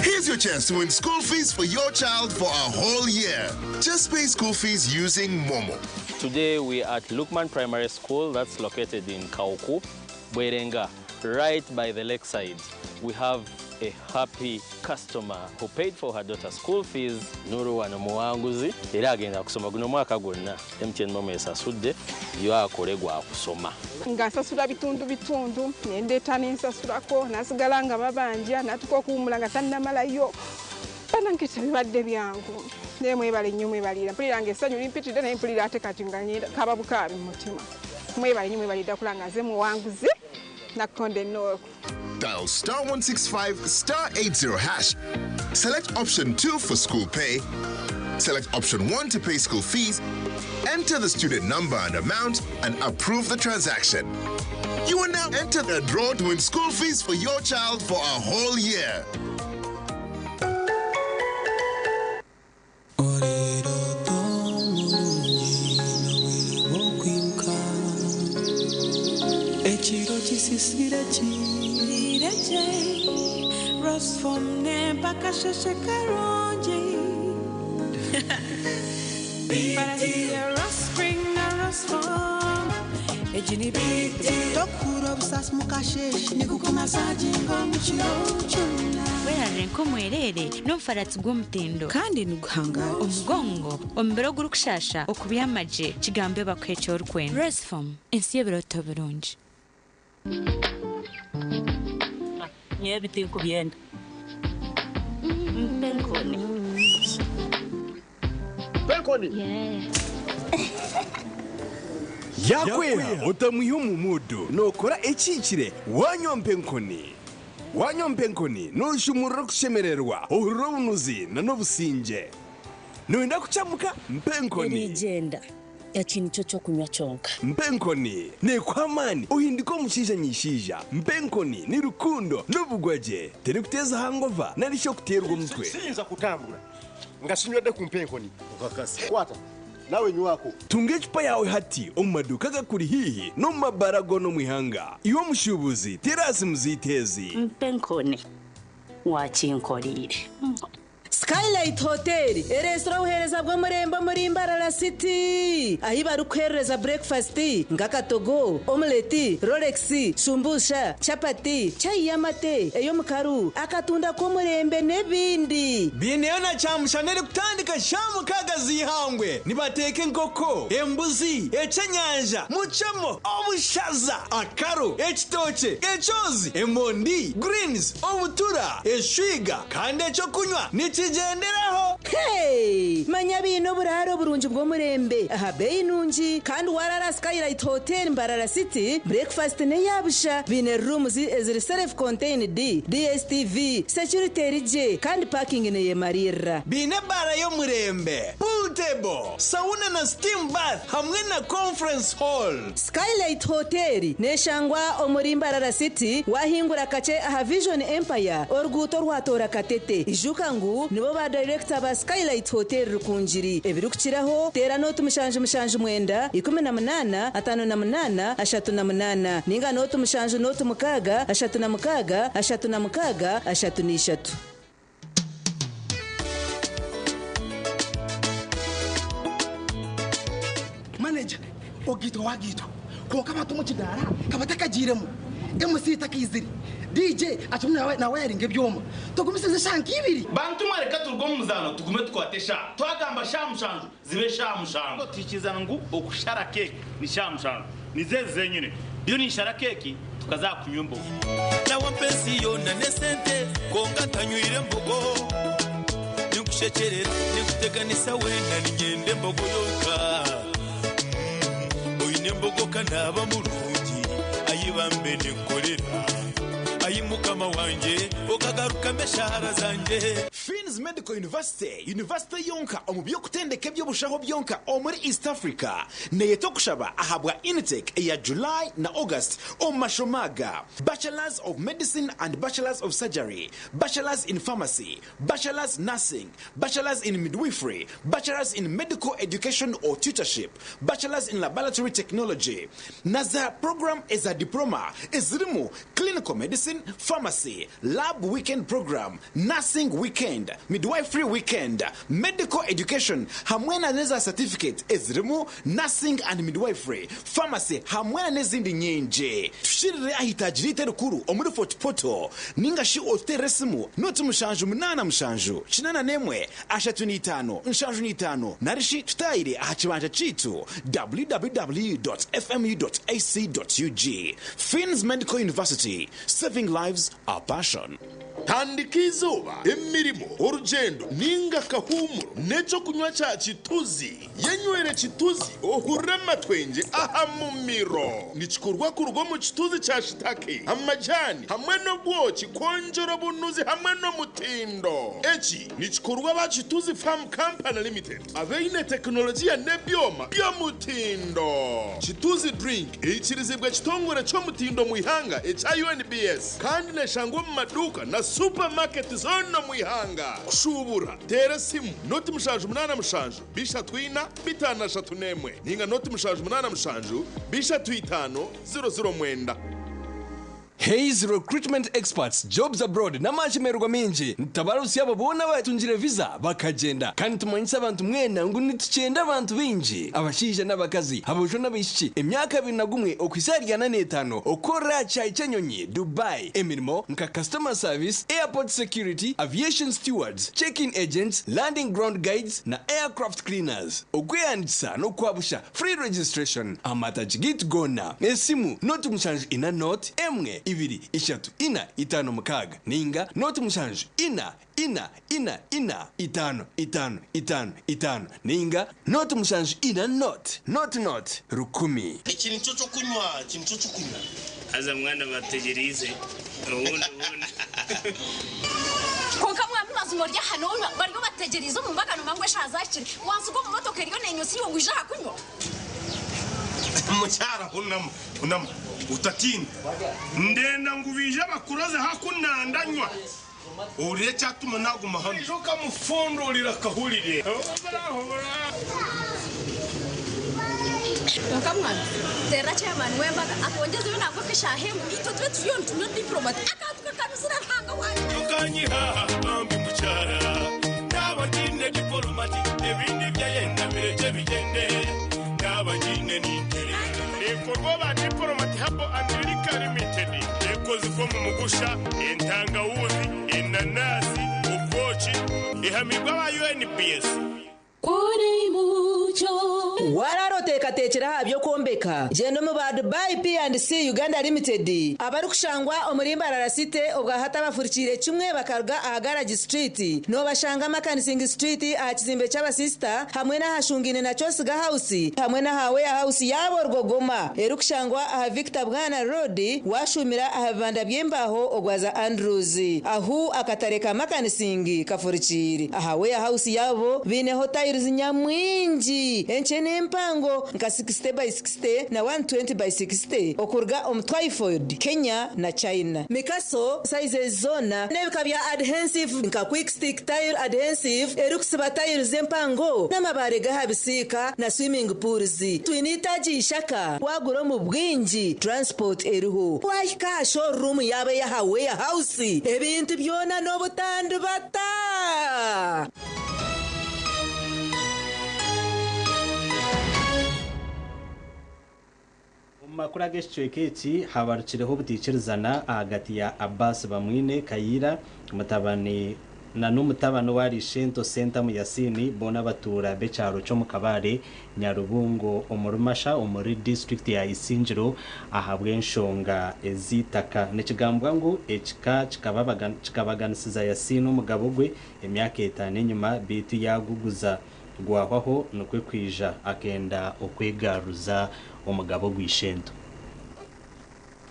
[SPEAKER 28] Here's your chance to win school fees for your child for a whole year. Just pay school fees using Momo.
[SPEAKER 29] Today we are at Lukman Primary School that's located in Kauku, Bwerenga, right by the lakeside. We have a happy customer who paid for her daughter's school fees. Nuru wano muwanguzi era agenda kusoma guno mwaka gwonna MTN Momo esasudde yo akole gwa kusoma.
[SPEAKER 30] Nga nsasula bitundu bitundu nendeeta nensasulako nasigala nga babanja natuka okuwumula nga tannamalayo banange tebibadde byangu naye mwebale nnyo mwebalira mpulira nga essanyu limpitidde naye mpulira ate kati nga ngenda kaba bukaabi mu mutima mwebale nnyo mwebalidde kula nga nze muwanguzi Nakonde North.
[SPEAKER 28] Dial star 165 star 80 hash. Select option 2 for school pay. Select option 1 to pay school fees. Enter the student number and amount and approve the transaction. You are now entered the draw to win school fees for your child for a whole year.
[SPEAKER 31] Ekiro kisisire kireje Rosfom nempaka sheshe karungi But I see a Ross Spring na Rosfom. Egi ni biti Tokuhurra obusaasi mu kasheeshe Nigukumasaginga omu kiro kyona.
[SPEAKER 7] Werarire nk'omwereere n'omufaratsi gw'omutindo.
[SPEAKER 31] Kandi niguhangaara.
[SPEAKER 7] Omugongo, omubiri ogurikushaasha, okubyama gye, kigambe bakuhe eki orikwenda. Restform, ensi y'ebirooto birungi.
[SPEAKER 3] Nyowe ebi tinkubyenda. Mpa enkoni.
[SPEAKER 26] Mpa enkoni. Yaakweha otamwiha omu muudu, nookora ekihikire waanywa mpa enkoni. Waanywa mpa enkoni nooshumurura okushemererwa, ohurira obunuzi n'obusingye. Nooyenda kukyamuka? Mpa enkoni.
[SPEAKER 3] Eriigyenda. Eki nikyo ky'okunywa kyonka.
[SPEAKER 26] Mpa enkoni neekuha amaani ohinduke omushaija nyishaija. Mpa enkoni ni rukundo n'obugwagye. Terikuteeza hangova nari shi okuteerwa omutwe.
[SPEAKER 4] Siyinza kutambura nga sinywedde ku mpa enkoni.
[SPEAKER 26] Okakasa.
[SPEAKER 4] Kwata nawe nywako.
[SPEAKER 26] Tunga ecupa yaawe hati omu maduuka agakuri haihi n'omu mabaara goona omu ihanga. Iwe omushuubuzi, teera aha simu zaitu ezi.
[SPEAKER 3] Mpa enkoni wakinkoreire.
[SPEAKER 5] Skylight Hotel ereetsire obuheereza bw'omurembe omuri Mbarara City ahi barikukuheerereza burekifasiti nk'akatogo, omuleti, rolex, shumbusha, chapati, chai y'amate, ey'omukaru, akatunda k'omurembe n'ebindi.
[SPEAKER 6] Baineyo na kyamushana erikutandika shaaha mukaaga z'eihangwe. Nibateeka enkoko, embuzi, ekyenyanja, mucemo, obushaza, akaro, ekitookye, ekyozi, emondi, greens, obutura, eshwiga kandi eky'okunywa nikigyenderaho.
[SPEAKER 5] Hey! Manya baine oburaaro burungi bw'omurembe aha beeyi nungi kandi waaraara Skylight Hotel Mbarara City, breakfast n'eya busha. Baine rooms eziri self contained, DSTV, security eri gye kandi parking neyemariirira.
[SPEAKER 6] Baine ebaara y'omurembe, pool table, sauna na steam bath hamwe na conference hall.
[SPEAKER 5] Skylight Hotel neshangwa omuri Mbarara City wahingura kakye aha Vision Empire oruguuto orwatoora Katete. Ijuka ngu nibo ba dayirekita ba Skylight Hotel Rukungiri. Ebirikukiraho teera nooti 779 18 58 38 ninga nooti 7 nooti 6 36 36 33.
[SPEAKER 9] Manager, ogaitwa wagaitwa kwonka abantu omu kidaara ka batakagiiremu, MC takaizire, DJ akirimu nawayaringa ebyoma, tugumisirize eshaaha nka ibiri.
[SPEAKER 10] Bantu mwe reka turuge omu muzaano tugume tukwate eshaaha. Twagamba shaaha mushanju zibe shaaha mushanju. Twikirizana ngu okushara keeki ni shaaha mushanju. Nizo ezi zenyine. Ndiyo ninshara keeki tukaza aha kunywa embogo.
[SPEAKER 11] Nawe ampa ensi yoona n'esente kwonka ntanywire mbogo. Ninkushekyerera, ninkuteganisa weena niinyenda embogo yonka. Oine embogo ka naaba murungi, ai bambe ninkukorera. Ai Mukama wangye, okagarukamu eshaara zangye.
[SPEAKER 6] Finn's Medical University, yunivasite yonka omu by'okutendeka eby'obushaho byonka omuri East Africa, neyeta okushaba ahabwa intake eya July na August omu mashomo aga, Bachelors of Medicine and Bachelors of Surgery, Bachelors in Pharmacy, Bachelors Nursing, Bachelors in Midwifery, Bachelors in Medical Education or Tutorship, Bachelors in Laboratory Technology, na za puroguraamu eza Diploma ezirimu Clinical Medicine, Pharmacy, Lab Weekend Program, Nursing Weekend, Midwifery Weekend, Medical Education hamwe na n'eza satifiketi ezirimu Nursing and Midwifery, Pharmacy hamwe na n'ezindi nyingi. Tushirire aha itaagi ryaitu erikuru omuri Fort Portal ninga shi otuteerere esimu noti 7 7 81 35 75 nari shi tutaayire aha kibanja kyaitu www.fmu.ac.ug. Finn's Medical University, Saving lives, our passion.
[SPEAKER 21] Tandika eizooba, emirimo, orugyendo ninga akahuumuro n'ekyokunywa kya Kituzi. Yenywere Kituzi ohurire amatwengye aha mumiro. Nikikorwa kuruga omu kituzi kya shitake, amajani hamwe n'obwoki kwongyera obunuzi hamwe n'omutindo. Eki nikikorwa aba Kituzi Farm Company Limited abaine tekinologiya n'ebyoma by'omutindo. Kituzi Drink eikirizibwe ekitongore ky'omutindo omu ihanga ekya UNBS kandi neshangwa omu maduuka na supamaketi zoona omu ihanga. Kushuubura, teera esimu noti 787 34 531 ninga noti 787 350 09.
[SPEAKER 12] Hays Recruitment Experts, Jobs Abroad n'amashemererwa maingi nitutabarutsya abo boona abatungire visa bakagyenda. Kandi nitumanyisa abantu mwena ngu nitukyenda abantu baingi, abashaija n'abakazi, aboojo n'abaishiki, emyaka 21 okuhitsya ahari 45 okukorera aha kishaayi ky'enyonyi, Dubai, emirimo nka Customer Service, Airport Security, Aviation Stewards, Check-in Agents, Landing Ground Guides na Aircraft Cleaners. Okwehandiikisa n'okwabusha, Free registration, aha matagi gaitu goona. Esimu, 074 0 1 2 3 4 5 6 ninga 0 7 4 4 4 4 5 5 5 5 ninga 0 7 4 0 0 0 1000.
[SPEAKER 13] Eki nikyo ky'okunywa, eki nikyo ky'okunywa.
[SPEAKER 14] Haza mwana bategyereize obundi obundi.
[SPEAKER 15] Kwonka mwami mazima ori aha nonywa bariyo bategyereize omu mbaga nomanya ngu eshaaha zahikire wansiga omu motoka eriyo nenywa iwe ngu ija aha kunywa.
[SPEAKER 13] Mukyara hunama, hunama, otatiina. Ndenda ngu baije bakuroze haku nandanywa. Ohurire ekyatuma naguma hanu. Ija okamufundurira akahurire.
[SPEAKER 15] Kwonka mwana terera chairman w'embaga atwongyeze nangwa nk'eshaaha emwe itwe tube turiyo nitunywa diplomat akantu kakanuzire Ruhanga wangye.
[SPEAKER 11] Tokanyiha bambi mukyara. Naba nyine diplomati, ebindi byayenda bireke bigyende. Naba nyine nintere.
[SPEAKER 13] Ekorwa ba Diplomat Herbal and Liquor Limited. Ekozibwa omu mugusha, entangawuzi, enanasi, obwoki, ehamibwa aba UNBS.
[SPEAKER 5] Warara oteekateekire aha by'okwombeka, gyenda omu ba Dubai P&C Uganda Limited abarikushangwa omuri Mbarara City obwahati abafurikiire kimwe bakaruga aha Garage Street noobashanga Makanising Street aha kizimbe ky'abasisita hamwe n'aha Shungine na Kyosiga House hamwe n'aha Warehouse yaabo Rwogoma erikushangwa aha Victor Bwana Road washumira aha bibanda by'embaho ogwaza Andrews ahu akatare ka Makanising kafurikiire aha Warehouse yaabo biineho tiles nyamwingi enkye n'empango nka 60 by 60 na 120 by 60 okuruga omu Twyford, Kenya na China. Mikaso sizes zoona n'ebika bya adhesive nka quick stick tile adhesive erikusiba tiles empango n'amabaare g'aha bisiika na swimming pools. Twine itaagi ishaka wagura omu bwingi transport eriho. Wahika aha showroom yaabo ey'aha warehouse ebintu byona n'obutandibata.
[SPEAKER 1] Omu makuru ag'ekicweka eki habarukireho obutaikirizana ahagati ya Abbas Bamwine Kayiira mutabani na n'omutabani owa Ishento Sentamu Yasini boona abatuura b'ekyaro ky'omu Kabale Nyarubungo omuri Masha omuri disitulikiti ya Isingiro ahabw'enshonga ez'eitaka. Nikigambwa ngu ekika kikabaganisiza Yasini omugabo gwe emyaka 5 enyima beitu yaguguza gwahwaho nikwo kwija akenda okwegaruza omugabo gw'Ishento.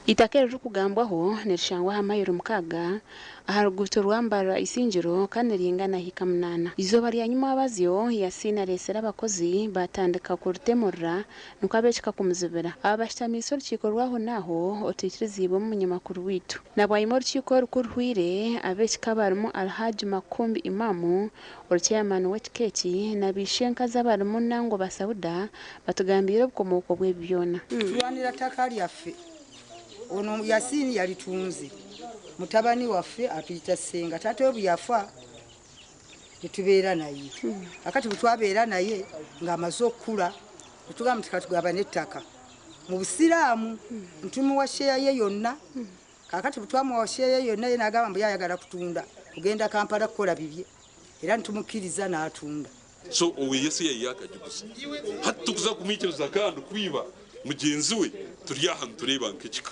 [SPEAKER 16] Itaka eririkugambwaho nirishangwa aha mayiro 6 aha ruguuto rwa Mbarara Isingiro kandi niringana hika 8. Izooba rya nyuma abazyo Yasini areesire abakozi batandika kuritemurira nikwo ab'ekika kumuzibira. Aba bashutamiise orukiiko rwaho naaho otiikiriziibwe omunyamakuru waitu. Na bwanyima orukiiko oru kuruhwire ab'ekika barimu Alhaji Makumbi Imamu oruchairman w'ekika eki na Bishenkazi abarimu Nango Basauda batugambiire obukomooko bw'ebi byona.
[SPEAKER 17] Tulwanira ttaka lyaffe. Ono Yasini yalitunze mutabani waffe atuyita Ssenga. Taata we bwe yafa tetubeera naye. Akati bwe twabeera naye ng'amaze okukula netugamba nti katugabane ettaka mu busiraamu ntumuwa sheya ye yonna. Kakati bwe twamuwa sheya ye yonna ye n'agamba mbu ye ayagala kutunda kugenda Kampala kukola bibye era ntumukkiriza n'atunda.
[SPEAKER 8] So owe Yesu yayakagiguza hati tukuza kumwikiriza kandi kwiba mugenzi we turi aha nitureeba nk'ekika.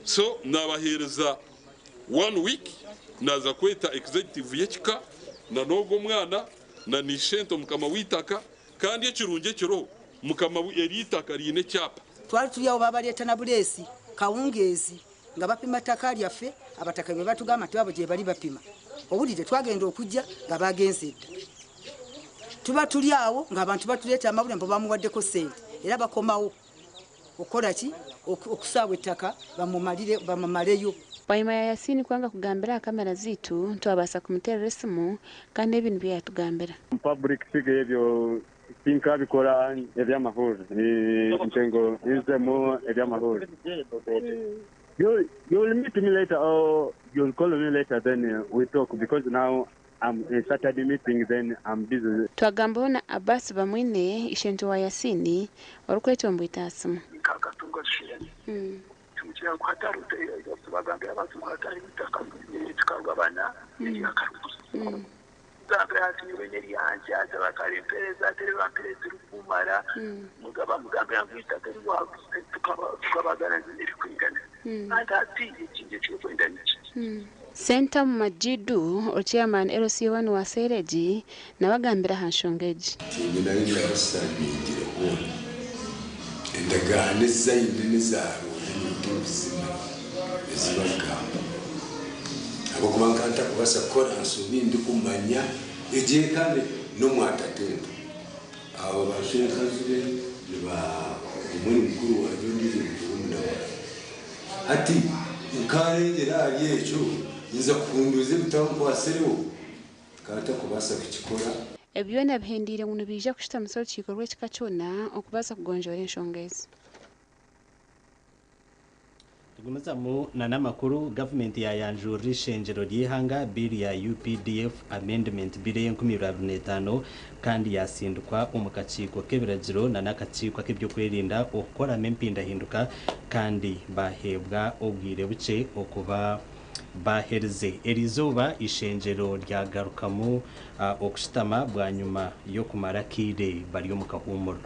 [SPEAKER 8] So nabaheereza 1 week naza kweta executive y'ekika na n'ogwo omwana na nishento mukama w'itaka kandi ekirungi ekiriho mukama eri itaka riine ekyapa.
[SPEAKER 17] Twali tuli awo babaleeta na buleesi kawungeezi nga bapima ttaka lyaffe abataka be batugamba nti babo gye bali bapima. Owulire twagenda okujja nga bagenze dda. Tuba tuli awo ng'abantu batuleeta amawulire mbu bamuwaddeko ssente era bakomawo okukola ki okusaawa ettaka bamumaleyo.
[SPEAKER 16] Bwanyima ya Yasini kwanga kugambira aha kamera zaitu twabaasa kumuteerera esimu kandi ebintu byeyatugambira.
[SPEAKER 18] Public figure ebyo sinkabikora ebyamahoro ntengo nzemu ebyamahoro. You you will meet me later or you'll call me later then we talk because now I'm in Saturday meeting then I'm busy.
[SPEAKER 16] Twagambaho na Abbas Bamwine, ishento wa Yasin, orikwetwa Mbwita aha simu. Sentamu Majidu, ori chairman LC1 wa seera egi, nawe agambire aha nshonga egi.
[SPEAKER 2] Tiinyine ahi ndabasaaningire hoona. Endagaano ezi aine n'eza Rundi n'ebintu ebizima ezi barikugamba. Ahabw'okuba nkaba ntarikubaasa kukora nshobi ndikumanya egyo eka n'omwatatento. Abo bashwenkazire niba omwe ni mukuru wangye ondiijo ni murumuna wangye. Hati nkarengyera ahari ekyo nyinza kuhunduuza ebitabo nkwatsireho? Nkaba ntarikubaasa kukikora.
[SPEAKER 16] Ebi byona bihendeire ngu nibiija kushutamisa orukiiko rw'ekika kyona okubaasa kugonjoora enshonga ezi.
[SPEAKER 1] Tugumizamu na n'amakuru, gavumenti yayanjurira ishengyero ry'eihanga bill ya UPDF Amendment Bill ey'enkumi ibiri abiri n'etaano kandi yasindikwa omu kakiiko k'ebiragiro na n'akakiiko ak'ebyokwerinda okukoramu empindahinduka kandi baheebwa obwire bukye okuba baherize. Eriizooba ishengyero ryagarukamu okushutama bwanyima y'okumara akaire bari omu kahuumuro.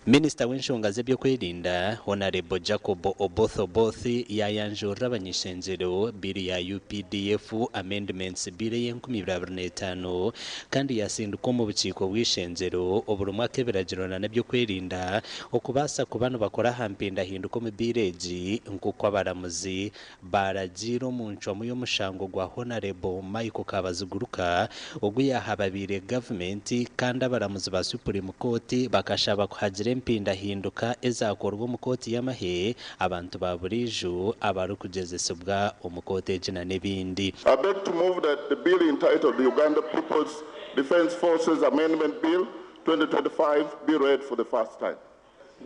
[SPEAKER 1] Minisita w'enshonga z'ebyokwerinda, Honarebo Jacob Oboth Oboth yayanjurira abany'ishengyero bill ya UPDF Amendments Bill ey'enkumi ibiri abiri n'etaano kandi yasindikwa omu bukiiko bw'ishengyero oburimu ak'ebiragiro na n'ebyokwerinda okubaasa kuba nibakora aha mpindahinduka omu bill egi nk'oku abaramuzi baaragiire omu ncwamu y'omushango gwa Honarebo Michael Kabaziguruka ogu yaahababiire gavumenti kandi abaramuzi ba Supreme Court bakashaba ku hagira empindahinduka ezaakorwa omu kooti y'amahe, abantu ba buriijo abarikugyezesibwa omu kooti egi na n'ebindi.
[SPEAKER 19] I beg to move that the bill entitled the Uganda People's Defence Forces Amendment Bill 2025 be read for the first time.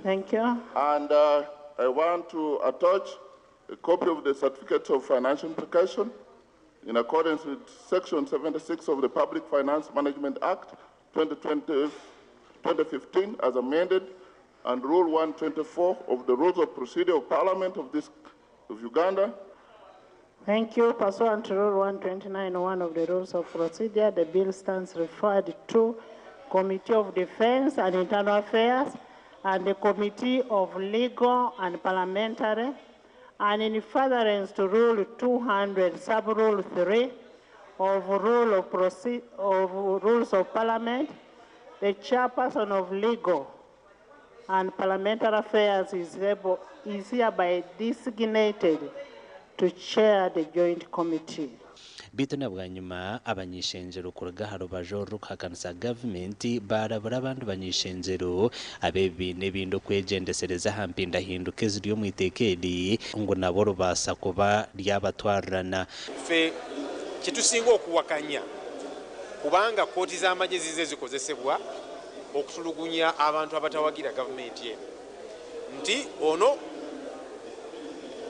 [SPEAKER 20] Thank you.
[SPEAKER 19] And I want to attach a copy of the certificate of financial implication in accordance with Section 76 of the Public Finance Management Act 2020, 2015 as amended and Rule 124 of the Rules of Procedure of Parliament of, this, of Uganda.
[SPEAKER 20] Thank you. Pursuant to Rule 129.1 of the Rules of Procedure, the bill stands referred to Committee of Defense and Internal Affairs and the Committee of Legal and Parliamentary, and in furtherance to Rule 200, Sub-Rule 3 of, Rule of, Proce- of Rules of Parliament, the chairperson of Legal and Parliamentary Affairs is, able, is hereby designated to chair the joint committee.
[SPEAKER 1] Beitu na bwanyima, abany'ishengyero kuruga aha rubaju orurikuhakanisa gavumenti baarabura abandi bany'ishengyero ab'ebibiina ebindi okwegyendesereza aha mpindahinduka eziri omu iteeka eri ngu nabo ribaasa kuba ryabatwarirana.
[SPEAKER 22] Ffe kyetusinga okuwakanya kubanga kkooti z'amagye zizze zikozesebwa okutulugunya abantu abatawagira gavumenti eno nti ono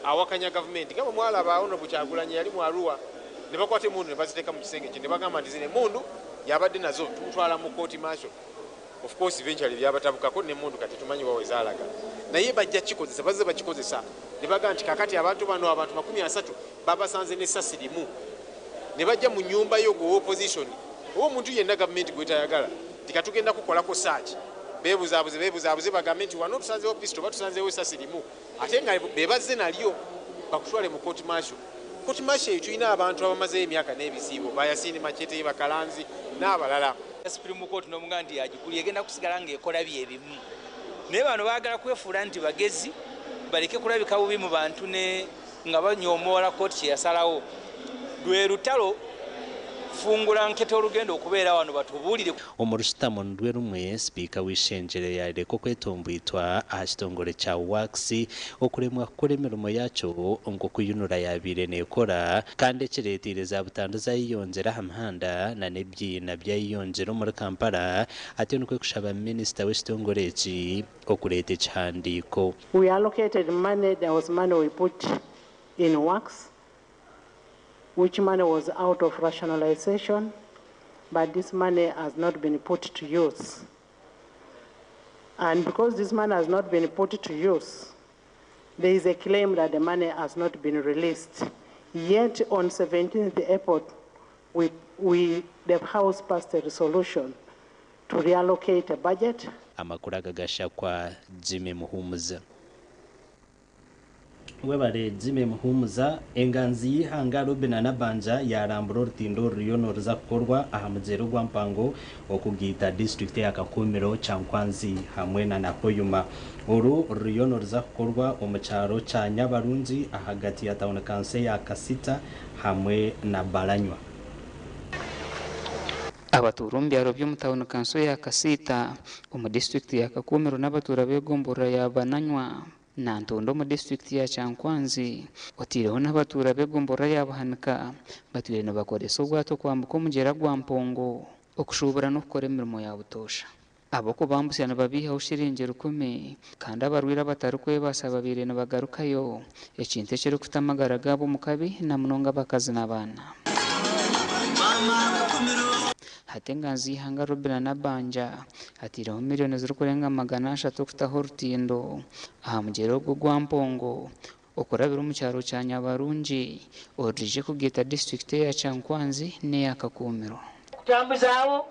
[SPEAKER 22] awakanya gavumenti nga bwe mwalaba Honorable Kyagulanyi yali mu Arua ne bakwata emmundu ne baziteeka mu kisenge kye ne bagamba nti zino emmundu yabadde nazo tumutwala mu kooti martial. Of course eventually byabatabukako n'emmundu kati tetumanyi wa we zaalaga naye bajja kikozesa bazze bakikozesa ne bagamba nti kaakati abantu bano abantu 30 babasanze n'essasi limu ne bajja mu nnyumba yo gwe opposition oba omuntu yenna gavumenti gwetayagala nti katugenda kukolako search beebuzaabuze beebuzaabuze bagambe nti wano tusanzeewo pistol oba tusanzeewo essasi limu ate nga be bazze nalyo bakutwale mu court martial. Court martial eyo tulina abantu abamazeeyo emyaka n'ebisiibo ba Yasin Machete, Bakalanzi n'abalala.
[SPEAKER 23] Supreme Court n'omugamba nti yagikulira egenda kusigala ng'ekola bye bimu naye bano baagala kwefuula nti bagezi baleke kulabika bubi mu bantu ne nga banyoomoola kkooti kye yasalawo. Lwe lutalo Nfungula nkete olugenda okubeera wano batubuulire.
[SPEAKER 1] Omu rushutamo nirwo rumwe, Sipiika w'eishengyero yayoreka okwetomboitwa aha kitongore kya WACS okuremwa kukora emirimo yakyo nk'oku UNRA yabaire nekora kandi ekireteire za butandu zayeyongyera aha mihanda na n'ebyiina byayeyongyera omuri Kampala atyo nikwo kushaba minisita w'ekitongore eki okureeta ekihandiiko.
[SPEAKER 20] We allocated money, there was money we put in works, which money was out of rationalization, but this money has not been put to use. And because this money has not been put to use, there is a claim that the money has not been released. Yet on 17th April, the House passed a resolution to reallocate a budget.
[SPEAKER 1] Amakuru aga gashakwa Jimmy Muhumuza. Webare Jimmy Muhumuza. Enganzi y'eihanga Robinah Nabbanja yarambura orutindo oruriyo niruza kukorwa aha mugyera ogwa Mpango okugaita disiturikiti eya Kakumiro, Kyankwanzi hamwe na Hoima. Oru ruriyo niruza kukorwa omu kyaro kya Nyabarungi ahagati ya tauni kanso eya Kasita hamwe na Baranywa.
[SPEAKER 3] Abatuura omu byaro by'omu tauni kanso ya Kasiita omu disiturikiti ya Kakumiro n'abatuura b'egomborora ya Bananywa na Ntondo omu disiturikiti ya Kyankwanzi oteireho n'abatuura b'egomborora ya Buhanika batwire nibakoresa obwato kwambuka omugyera gwa Mpongo okushuubura n'okukora emirimo ya butoosha. Ab'okubambusya nibabiihaho shiringi 1000 kandi abarwaire abatarikwebaasa babaire nibagarukayo ekintu ekirikuta amagara gaabo omu kabi na munonga abakazi n'abaana. Hati enganzi y'eihanga Robinah Nabbanja ateireho miriyoni zirikurenga 300 okutaho orutindo aha mugyera ogwo ogwa Mpongo okurabira omu kyaro kya Nyabarungi orurije kugaita disiturikiti eya Kyankwanzi n'eya Kakumiro.
[SPEAKER 4] Kutambuzaawo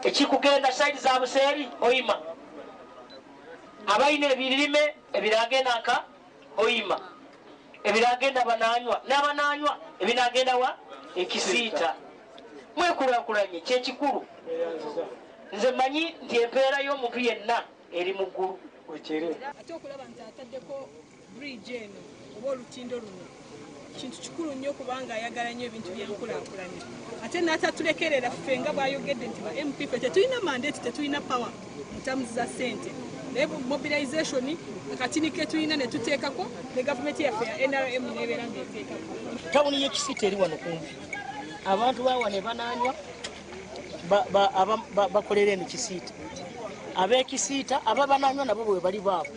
[SPEAKER 4] ekikugenda saidi za Buseeri Hoima, abaine ebirime ebiragenda nka Hoima, ebiragenda Bananywa, n'Abananywa ebinagenda wa Ekisiita. Mwekurakuranye kyekikuru. Nze manyi nti empeera y'omuntu yenna eri mu ggulu.
[SPEAKER 7] Ate okulaba nti ataddeko bridge eno oba olutindo luno kintu kikulu nnyo kubanga ayagala nnyo ebintu by'enkulaakulana ate n'atatulekerera ffe nga bw'ayogedde nti ba MP ffe tetulina mandate, tetulina power mu terms za ssente, naye mobilization akatini ke tulina ne tuteekako ne gavumenti yaffe ya NRM n'ebeera ng'eteekako.
[SPEAKER 4] Tawuni y'Ekisiita eri wano kumpi, abantu bawa ne bananywa bakolera eno Kisiita, ab'Ekisiita ababananywa nabo bwe bali baabo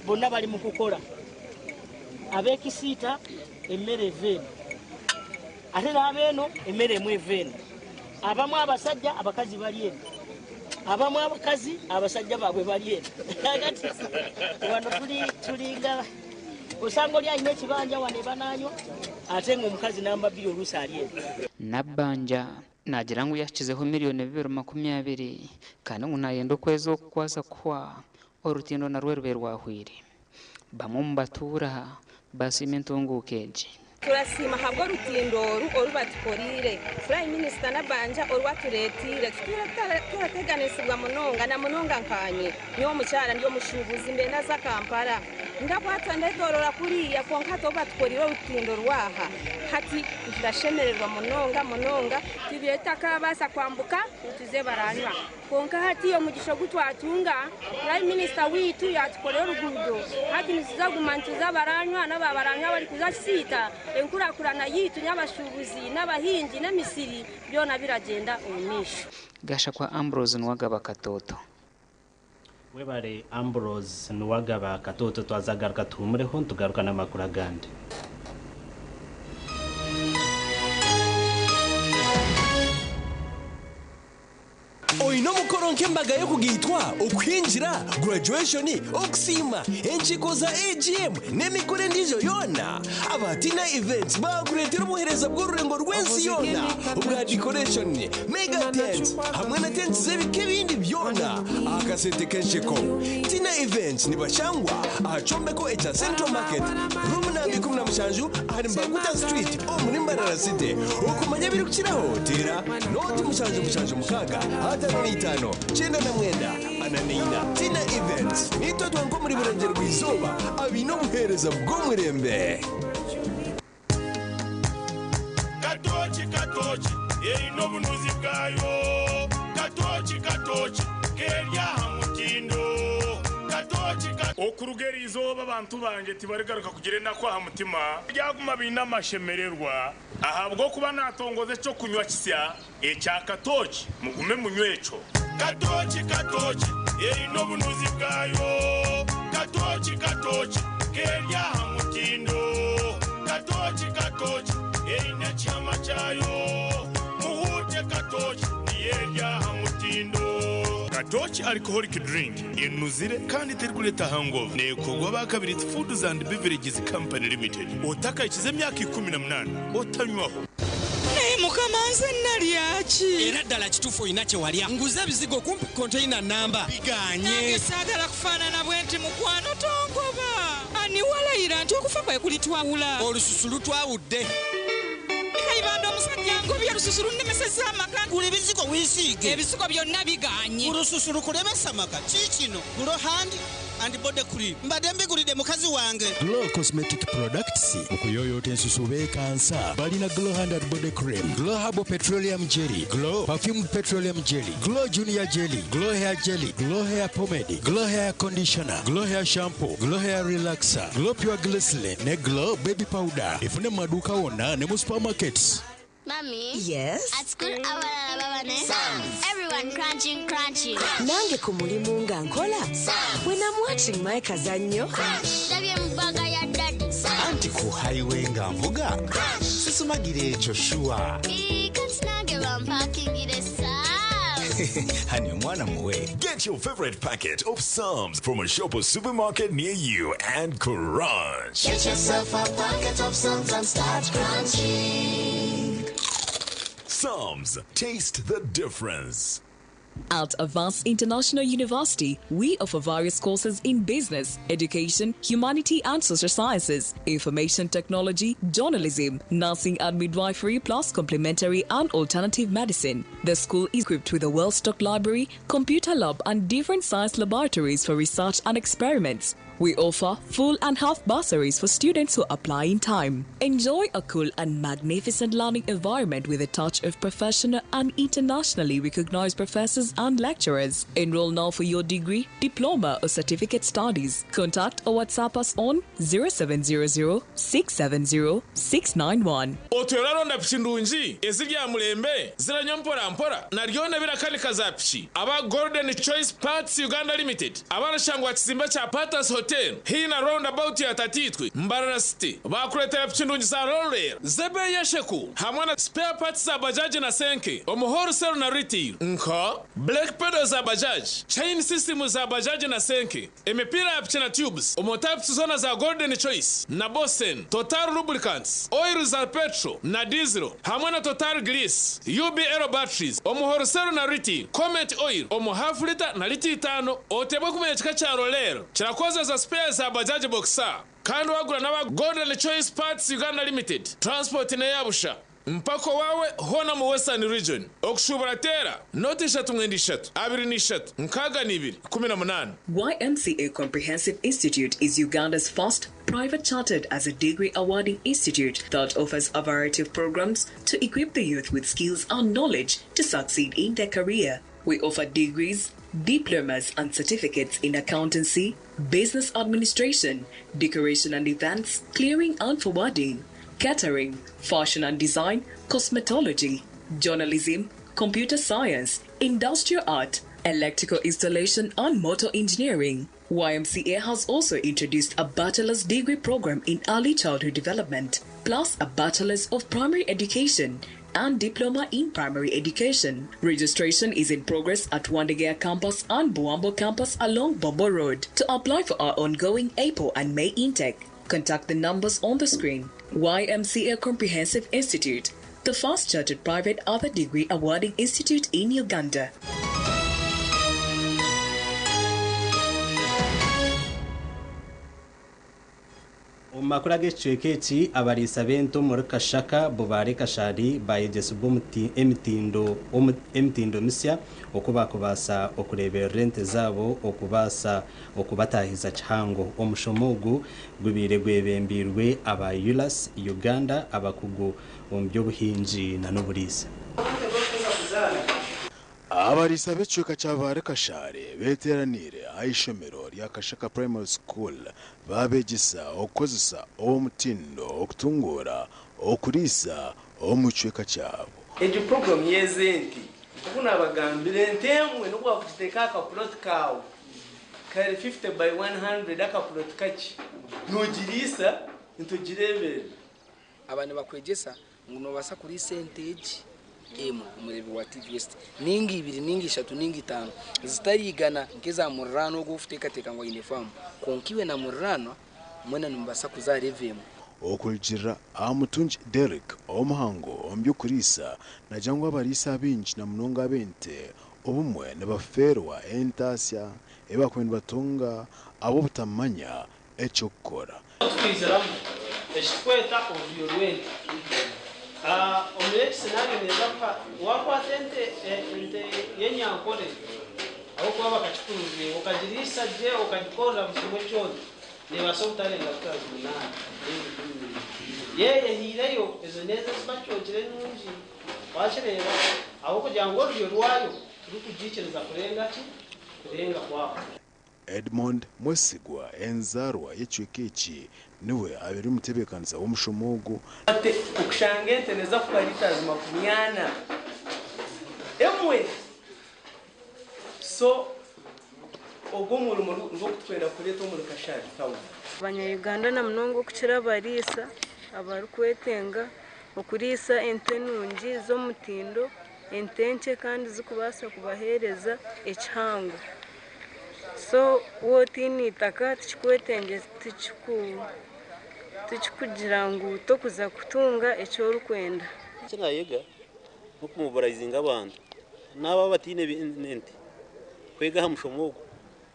[SPEAKER 4] bonna bali mu kukola. Ab'Ekisiita emmere eva eno, ate n'abeeno emmere emu eva eno. Abamu abasajja abakazi bali eno, abamu abakazi abasajja baabwe bali eno. Kati wano tulinga osanga oli alina ekibanja wano ebananywa ate ng'omukazi namba 2 oluusi ali eno.
[SPEAKER 3] Nabbanja naagira ngu yahikizeho miriyoni 220 kandi ngu naayenda okwezi okukwasa kuhwa orutindo narwo rube rwahwire. Bamwe omu batuura basiima entunguuka egi.
[SPEAKER 24] Turasiima ahabwa orutindo oru orubatukorire Prime Minister Nabbanja orwatureetiire turateganisibwa munonga na munonga nkanye nyowe omukyara ndi omushuubuzi mbe naza Kampala ndakwata ndetorora kuriya kwonka hati obu batukorire orutindo rwaha hati turashemererwa munonga munonga.
[SPEAKER 25] Tubyetakabaasa kwambuka nituze baranywa kwonka hati omugisha ogu twatunga Prime Minister witu yatukorera oruguudo hati nituzaguma nituza baranywa n'ababaranywa bari kuza Kisiita enkurakurana yitu n'abashuubuzi n'abahingi n'emisiri byona biragenda omu maisho.
[SPEAKER 3] Gashakwa Ambrose Nuwagaba Katoto.
[SPEAKER 1] Webare Ambrose Nuwagaba Katoto, twazagaruka tuhumureho ntugaruka n'amakuru agandi.
[SPEAKER 12] Oine omukoro nk'embaga y'okugaitwa, okuhingira, graduation, okusiima, enkiiko za AGM n'emikoro endiijo yoona. Aba Tina Events baakureetera obuheereza bw'orurengo rw'ensi yoona obwa decoration, mega tents hamwe na tents z'ebika ebindi byona aha kasente k'ensheko. Tina Events nibashangwa aha kyombeko ekya Central Market, room namba 17 ahari Mbaguta Street omuri Mbarara City. Okumanya ebirikukiraho teera noti 7 7 6 5 5 99 44. Tina Events nitwe twanka omuri Burengyerwa rw'izooba abaine obuheereza bw'omurembe.
[SPEAKER 13] Katoki, katoki. Eine obunuzi bwayo. Katooki katooki keri aha mutindo. Katooki ka. Okuruga eri izooba abantu bangye tibarigaruka kugira enaku aha mutima, baryaguma baine amashemererwa, ahabw'okuba naatongoza eky'okunywa kisya ekya katooki, mugume munywe ekyo. Katooki katooki eine obunuzi bwayo. Katooki katooki keri aha mutindo. Katooki katooki eine ekihama kyayo. Muhuute katooki niyo eri aha mutindo. Katooki Alcoholic Drink enuzire kandi terikureeta hangover. Neekorwa aba Kabirizi Foods and Beverages Company Limited. Otakahikize emyaka 18 otanywaho.
[SPEAKER 6] Naye mukama nze nalya ki?
[SPEAKER 9] Era ddala kituufu olina kye walya. Nguze ebizigo kumpi konteyina nnamba bigaanye.
[SPEAKER 6] Nange saagala kufaanana bwenti mukwano tongoba. Ani walayira nti okufa kwe kulitwawula?
[SPEAKER 9] Olususu lutwawudde.
[SPEAKER 6] Kayibanda omusajja angobye olususu lunnemesezza amaka.
[SPEAKER 10] Gula ebizigo weesiige.
[SPEAKER 6] Ebizigo byonna bigaanye.
[SPEAKER 10] Olususu lukulemesa amaka. Kiikino Glow Hand and Body Cream. Mbadde mbigulidde mukazi wange.
[SPEAKER 14] Glow Cosmetic Products okuyooyoota ensusu beekansa. Balina Glow Hand and Body Cream, Glow Herbal Petroleum Jelly, Glow Perfumed Petroleum Jelly, Glow Junior Jelly, Glow Hair Jelly, Glow Hair Pomade, Glow Hair Conditioner, Glow Hair Shampoo, Glow Hair Relaxer, Glow Pure Glycerin ne Glow Baby Powder. Efune mu maduuka wonna ne mu supermarkets.
[SPEAKER 21] Mummy.
[SPEAKER 26] Yes?
[SPEAKER 21] At school, abalala baba ne Everyone crunching, crunching.
[SPEAKER 26] Nange ku mulimu nga nkola. When I'm watching my kazannyo.
[SPEAKER 21] Ndabye mu bag ya daddy.
[SPEAKER 27] Anti ku highway nga nvuga sisumagira ekyo sure.
[SPEAKER 21] Ii, kati nange bampakingire Sam's.
[SPEAKER 27] Honey, omwana muwe.
[SPEAKER 28] Get your favorite packet of Psalms from a shop or supermarket near you and crunch.
[SPEAKER 29] Get yourself a packet of Psalms and start crunching.
[SPEAKER 28] Psalms, taste the difference.
[SPEAKER 30] At Avance International University, we offer various courses in business, education, humanity and social sciences, information technology, journalism, nursing and midwifery, plus complementary and alternative medicine. The school is equipped with a well-stocked library, computer lab, and different science laboratories for research and experiments. We offer full and half bursaries for students who apply in time. Enjoy a cool and magnificent learning environment with a touch of professional and internationally recognized professors and lecturers. Enroll now for your degree, diploma, or certificate studies. Contact or WhatsApp us on 0700 670 691.
[SPEAKER 31] Otyo oraronda piki ndungi eziri aha murembe ziranywa mpora mpora naryona birakanika za piki aba Golden Choice Parts Uganda Limited abarashangwa kizimbe kya Patas Hotel haihi na roundabout ya Tatiitwe Mbarara City bakureetera piki ndungi za Roller z'ebeeyi esheku hamwe na spare parts za bajaji na senke omu wholesale na retail nka brake pedal za bajaji, chain system za bajaji na senke, emipiira ya piki na tubes omu types zoona za Golden Choice na Bosen, Total Lubricants, oil za petrol na diesel hamwe na Total Grease, UBL batteries omu wholesale na retail, Comet oil omu half litre na lita itaano. Otebwe kumanya ekika kya Roller kirakozesa spare za bajaji boxer kandi wagura n'aba Golden Choice Parts Uganda Limited transport n'eyabusha mpaka owaawe hoona omu Western Region. Okushuubura teera nooti ishatu mwenda ishatu abiri na ishatu nkaaga na ibiri ikumi na munaana.
[SPEAKER 30] YMCA Comprehensive Institute is Uganda's first private chartered as a degree awarding institute that offers a variety of programs to equip the youth with skills and knowledge to succeed in their career. We offer degrees, diplomas, and certificates in accountancy, business administration, decoration and events, clearing and forwarding, catering, fashion and design, cosmetology, journalism, computer science, industrial art, electrical installation, and motor engineering. YMCA has also introduced a bachelor's degree program in early childhood development, plus a bachelor's of primary education and diploma in primary education. Registration is in progress at Wandegeya campus and Buwambo campus along Bombo Road. To apply for our ongoing April and May intake, contact the numbers on the screen. YMCA Comprehensive Institute, the first chartered private other degree awarding institute in Uganda.
[SPEAKER 1] Omu makuru ag'ekicweka eki, abariisa b'ente omuri Kashaka, Bubare Kashari bayegyesibwa emitindo emitindo misya oku baakubaasa okureeberera ente zaabo okubaasa okubataahiza kihango. Omushomo ogu gubaire gwebembeirwe aba ULAS Uganda abakugu omu by'obuhingi nana oburiisa.
[SPEAKER 2] Abariisa b'ekicweka kya Bbaare Kashaare beeteeraniire aha ishomero rya Kashaka Primary School baabeegyesa okukozesa omutindo okutunguura okuriisa omu kicweka kyabo.
[SPEAKER 5] Egyo puroguraamu y'ezi ente, nk'oku naabagambira, ente emwe n'obu waakugiteeka aha kapuloti kaawe kari 50 by 100 akapuloti kakye, noogiriisa ente ogireeberera.
[SPEAKER 8] Aba nibakwegyesa ngu noobaasa kuriisa ente egi emwe, omureebi wa TV West, nainga ibiri, nainga ishatu, nainga itaano, zitari igana nk'eza muriraanwa ogwo ou orikuteekateeka ngu aine faamu. Kwonka iwe na muriraanwa mwena nimubaasa kuza aha revo emwe.
[SPEAKER 2] Okurugiirira aha Mutungi Derrick omuhangu omu by'okuriisa, naagira ngu abariisa abaingi na munonga ab'ente obumwe nibafeerwa entaasya ei baakubaire nibatunga ahabw'obutamanya eky'okukora.
[SPEAKER 11] Tukaiziramu ekiturikweta oruryo rw'ente. Omuri egi scenario neeza kuha wakwata ente ente y'enyankore ahabw'okuba bakakipuruvinga okagiriisa gye okagikorera buri kimwe kyona neebaasa obutarenga liters munaana ninga 12. Yeeyehiireyo ezo n'ezo ezi bacookire enungi wakireeba ahabw'okugira ngu oruryo rwayo turikugiikiriza kurenga ki? Kurenga kwaho.
[SPEAKER 2] Edmond Mwesigwa enzaarwa y'ekicweka eki niwe abaire omutebeekanisa w'omushomo ogu.
[SPEAKER 5] Ate okushanga ente neeza kukuha litres 40 emwe. So ogwo omurimo nigwo ogu turikwenda kureeta omuri Kashari town.
[SPEAKER 15] Abanya-Uganda na munonga okukira abariisa abarikwetenga okuriisa ente nungi z'omutindo, ente nkye kandi zikubaasa kubaheereza ekihango. So waaba otaine eitaka tikikugira ngu tokuza kutunga eki orikwenda.
[SPEAKER 16] Eki naayega n'okumobilizinga abantu n'abo abataine ente kwega aha mushomo ogu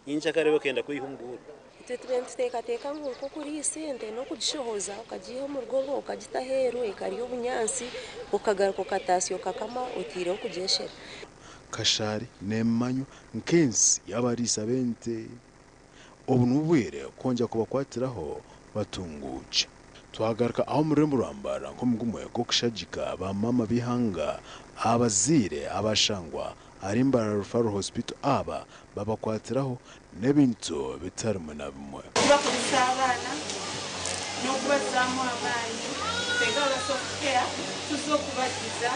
[SPEAKER 16] nyenkyakare bakenda kweyiha omu bworo.
[SPEAKER 17] Itwe tubaire nituteekateeka ngu nk'okuriisa ente n'okugishohoza okagiiha omu rugo rwawe okagita aheeru ekarya obunyaatsi okagaruka okataasya okakama otaireho kugyeshera.
[SPEAKER 2] Kashaari neemanywa nk'ensi y'abariisa b'ente. Obu n'obwire kwongyera kubakwatiraho batunguukye. Twagaruka aha omu rurembo rwa Mbarara nk'omugumwe gw'okushagika ba maama b'eihanga abazaire abashangwa ahari Mbarara Referral Hospital aba babakwatiraho n'ebintu bitari bimwe na bimwe.
[SPEAKER 7] Okubakurisa abaana n'okubazaamu amaani. Itwe nk'aba Soft Care tuza okubagiza,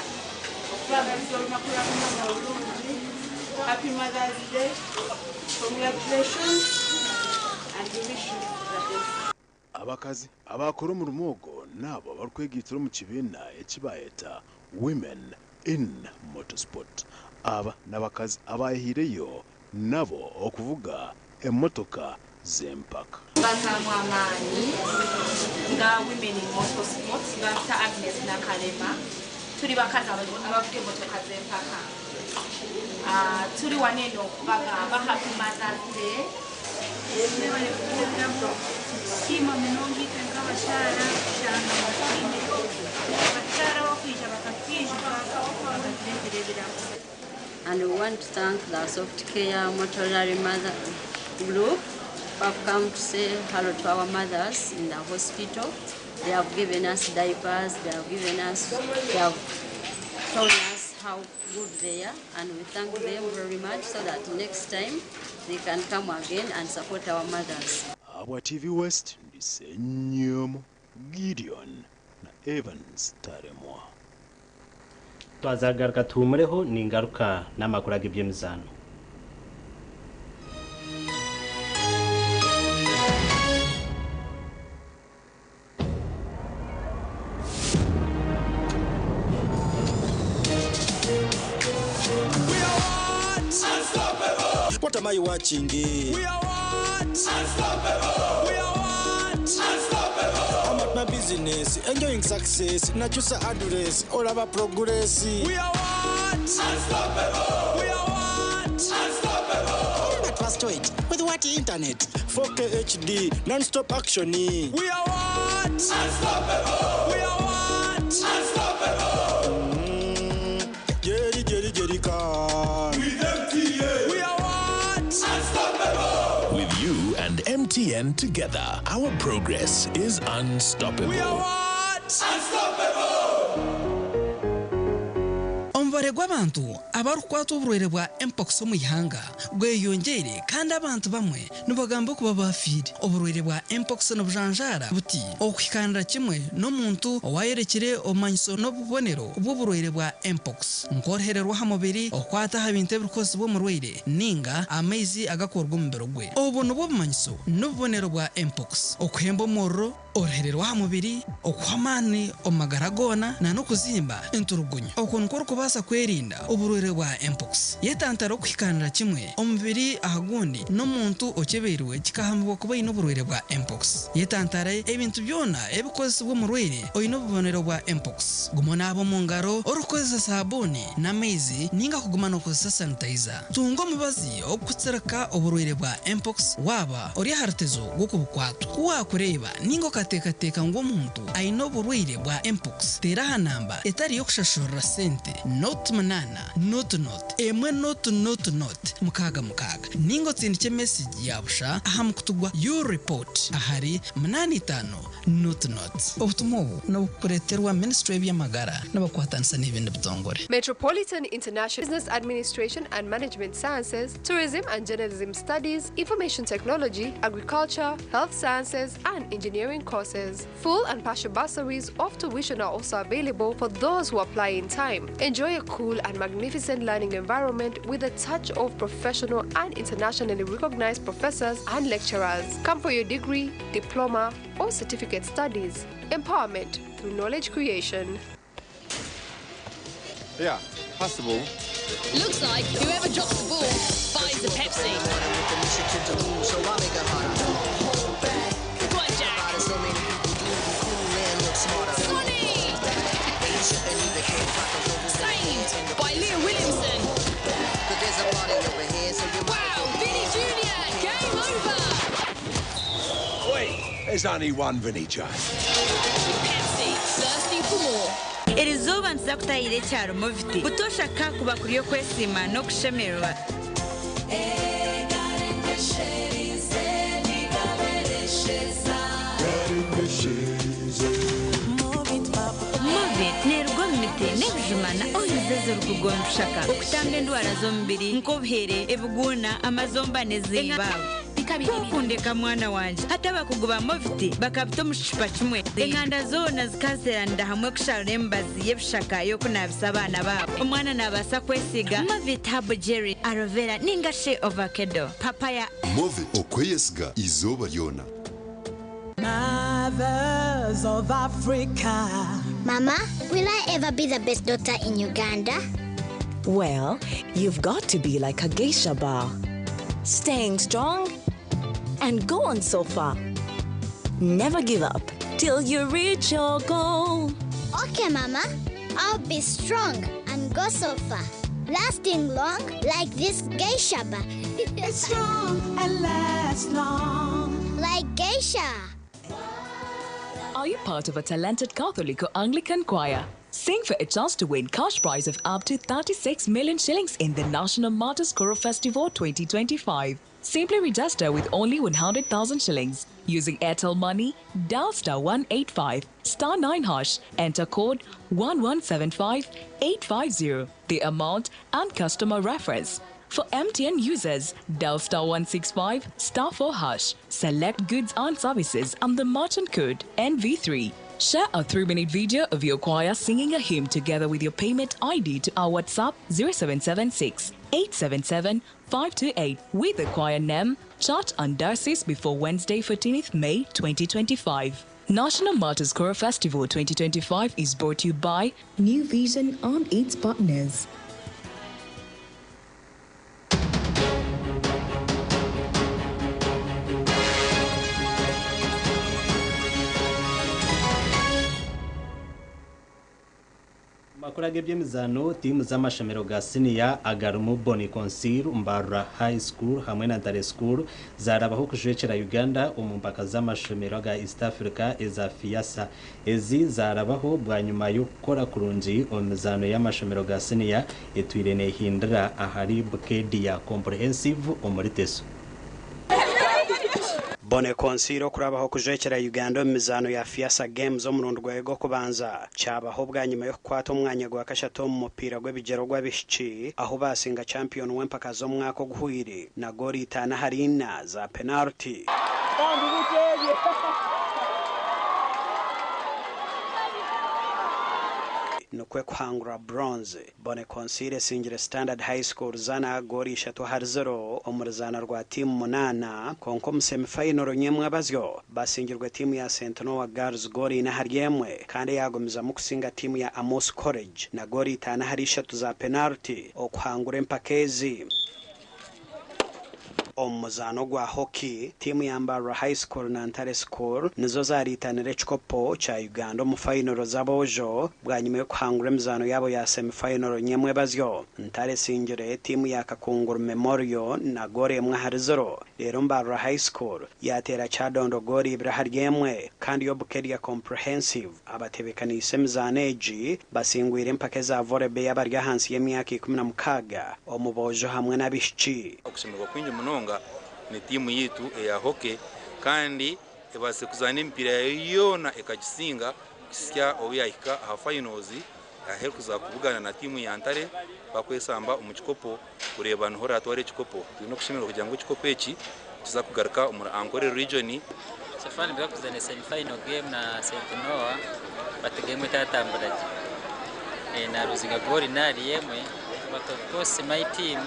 [SPEAKER 7] okubagariza olunaku lwa maama olurungi, Happy Mother's Day, congratulations and we wish you the best.
[SPEAKER 2] Abakazi abakora omurimo ogwo n'abo abarikwegaitira omu kibiina eki bayeta Women in Motorsport. Aba n'abakazi abayehaireyo nabo okuvuga emotoka z'empaka.
[SPEAKER 18] Bazaamu amaani nga Women in Motorsport. Bampita Agnes Nakalema. Turi bakazi abavuga emotoka z'empaka. Turi wano eno okubagamba Happy Mother's Day.
[SPEAKER 19] Mwebare kutusiima munonga itwe nk'abakyara kushanga batwineyo abakyara abakwija bakatwijuka bakatureetera ebirabo.
[SPEAKER 22] And we want to thank the Soft Care Motor Rally Mother Group who have come to say hello to our mothers in the hospital. They have given us diapers, they have given us, they have told us how good they are, and we thank them very much so that next time they can come again and support our mothers.
[SPEAKER 2] Ahabwa TV West, ndi Ssenyomo Gideon na Evans Taremwa.
[SPEAKER 1] Twazagaruka tuhumureho ningaruka n'amakuru ag'eby'emizaano.
[SPEAKER 9] What am I watching?
[SPEAKER 6] We are what? Unstoppable. We are what?
[SPEAKER 9] Unstoppable. I'm at my business, enjoying success. Nakyusa address, all about progress.
[SPEAKER 6] We are what? Unstoppable. We are what? Unstoppable.
[SPEAKER 9] But first wait, with what internet? 4K HD, non-stop action.
[SPEAKER 6] We are what? Unstoppable. We are what? Unstoppable.
[SPEAKER 9] Jerry, Jerry, Jerry can.
[SPEAKER 6] With MTN. We are what? Unstoppable.
[SPEAKER 28] With you and MTN together, our progress is unstoppable.
[SPEAKER 6] We are what? Unstoppable.
[SPEAKER 10] Omva
[SPEAKER 3] Omubare gw'abantu abarikukwatwa oburwaire bwa Mpox omu ihanga gweyongyeire kandi abantu bamwe nibagamba okuba baafiire. Oburwaire bwa Mpox nibujanjaara buti okuhikaanira kimwe n'omuntu owaayorekire obumanyiso n'obubonero bw'oburwaire bwa Mpox nk'oruhere rw'aha mubiri, okukwata aha bintu ebirikukozesibwa omurwaire ninga amaizi agakuruga omu mubiri gwe. Obu nibwo bumanyiso n'obubonero bwa Mpox, okuhemba omuriro, Oruhere rw'aha mubiri, okuhwa amaani omu magara goona na n'okuzimba enturugunyu. Okwo nikwo orikubaasa kwerinda oburwaire bwa mpox. Yetantare okuhikaanira kimwe omubiri aha gundi n'omuntu okyebeirwe kikahamibwa kuba aine oburwaire bwa mpox. Yetantare ebintu byona ebikukozesibwa omurwaire oine obubonero bwa mpox. Guma onaabe omu ngaro orikukozesa saabuuni n'amaizi ninga kuguma nookozesa sanitayiza. Tunga omubazi ogurikutsirika oburwaire bwa mpox waaba ori aha rutezo rw'okubukwatwa. Ku waakureeba ninga okateekateeka ngu omuntu aine oburwaire bwa mpox, teera aha namba etari y'okushashurira sente, 08 00 1 00 66 ninga otsindikye mesegi ya busha aha mukutu gwa U-Report ahari 85 00. Obutumwa obu nibukureeterwa Minisitule y'eby'amagara nibakwatanisa n'ebindi bitongore.
[SPEAKER 4] Metropolitan International Business Administration and Management Sciences, Tourism and Journalism Studies, Information Technology, Agriculture, Health Sciences, and Engineering courses. Full and partial bursaries of tuition are also available for those who apply in time. Enjoy a cool and magnificent learning environment with a touch of professional and internationally recognized professors and lecturers. Come for your degree, diploma, or certificate studies. Empowerment through knowledge creation.
[SPEAKER 12] Yeah, pass the ball.
[SPEAKER 13] Looks like whoever drops the ball buys a Pepsi. Go on, Jack. Sonny! Saved by Leah Williamson. Wow, Vinny Jr., game over!
[SPEAKER 14] Wait, there's only one Vinny J.
[SPEAKER 13] Pepsi, thirsty for more.
[SPEAKER 20] Erizooba nituza kutahira ekyaro Movit butoosha kakuba kuri okwesiima n'okushemererwa. Movit neeruga omu miti n'ebijuma na oils ezirikuruga omu bishaka okutamba endwara z'omubiri nk'obuhere, ebiguuna, amazomba n'ezindi. Kwokundeka mwana wangye. Hati abakugu ba Movit bakabita omu kicupa kimwe. Enganda zoona zikazeeranira hamwe kusharura emibazi y'ebishaka y'okunaabisa abaana baabo. Omwana naabaasa kwesiiga Movit Herbal Jelly, Aloe Vera ninga shi Ovakedo, Papaya.
[SPEAKER 21] Movit okweyesiga eizooba ryona.
[SPEAKER 23] Mothers of Africa.
[SPEAKER 24] Mama, will I ever be the best doctor in Uganda?
[SPEAKER 25] Well, you've got to be like a geisha bar. Staying strong and go on so far. Never give up till you reach your goal.
[SPEAKER 24] Okay, Mama. I'll be strong and go so far. Lasting long like this geisha bar.
[SPEAKER 23] It's strong and lasts long.
[SPEAKER 24] Like geisha.
[SPEAKER 30] Are you part of a talented Catholic or Anglican choir? Sing for a chance to win cash prize of up to 36 million shillings in the National Martyrs Choral Festival 2025. Simply register with only 100,000 shillings. Using Airtel Money, dial star 185 star 9 hash, enter code 1175 850, the amount and customer reference. For MTN users, dial star 165 star 4 hash, select goods and services and the merchant code NV3. Share a 3 minute video of your choir singing a hymn together with your payment ID to our WhatsApp 0776 877 528 with the choir name, church, and diocese before Wednesday, 14th May 2025. National Martyrs Choral Festival 2025 is brought to you by
[SPEAKER 26] New Vision and its partners.
[SPEAKER 1] Makuru ag'eby'emizaano tiimu z'amashomero ga siniya agarimu Boni Consil, Mbarara High School hamwe na Ntare School zarabaho kujwekyera Uganda omu mpaka z'amashomero aga East Africa eza FIASA. Ezi zarabaho bwanyuma y'okukora kurungi omu mizaano y'amashomero ga siniya etwire nehindira ahari Bukedia Comprehensive omuri Teso.
[SPEAKER 5] Bonne Consile okurabaho kujwekyera Uganda omu mizaano ya FEASSSA Games omurundi gwayo gw'okubanza kyabaho bwanyima y'okukwata omwanya gwa kashatu omu mupiira gw'ebigyere ogw'abaishiki ahu baasinga champion w'empaka z'omwaka oguhwire na goolo 5-4 za penalty. Nikwo kuhangura bronze. Bonne Consile esingire Standard High School Zana goolo 3-0 omu ruzaano rwa tiimu munaana kwonka omu semi-final nyemwabazyo basingirwe tiimu ya St Noah Girls goolo 4-1 kandi eyagumizamu kusinga tiimu ya Amos College na goolo 5-3 za penalty okuhangura empaka ezi. Omu muzaano gwa hockey, tiimu ya Mbarara High School na Ntare School nizo zariitanira ekikopo kya Uganda omu fayinoro z'aboojo bwanyima y'okuhangura emizaano yaabo ya semi-fayinoro nyemwebazyo. Ntare esingire tiimu ya Kakunguru Memorial na goolo 1-0 reero Mbarara High School yateera Kyadondo goolo 2-1 kandi yo Bukedea Comprehensive abatebeekaniise emizaano egi basingwire empaka eza volleyball abari ahansi y'emyaka 16 omu boojo hamwe n'abaishiki.
[SPEAKER 7] Okushemererwa kwingi munonga ni tiimu yaitu eya hockey kandi ebaasire kuzaana emipiira yaayo yoona ekagisinga kuhitsya obu yaahika aha finals ahu erikuza kubugana na tiimu ya Ntare bakwesamba omu kikopo kureeba niho oraatwara ekikopo. Twine okushemererwa kugira ngu ekikopo eki kiza kugaruka omuri Ankole region.
[SPEAKER 8] So far nibwo kuzana semi final game na St Noah but game etatambura gye. Naruzinga goal nari emwe but of course my team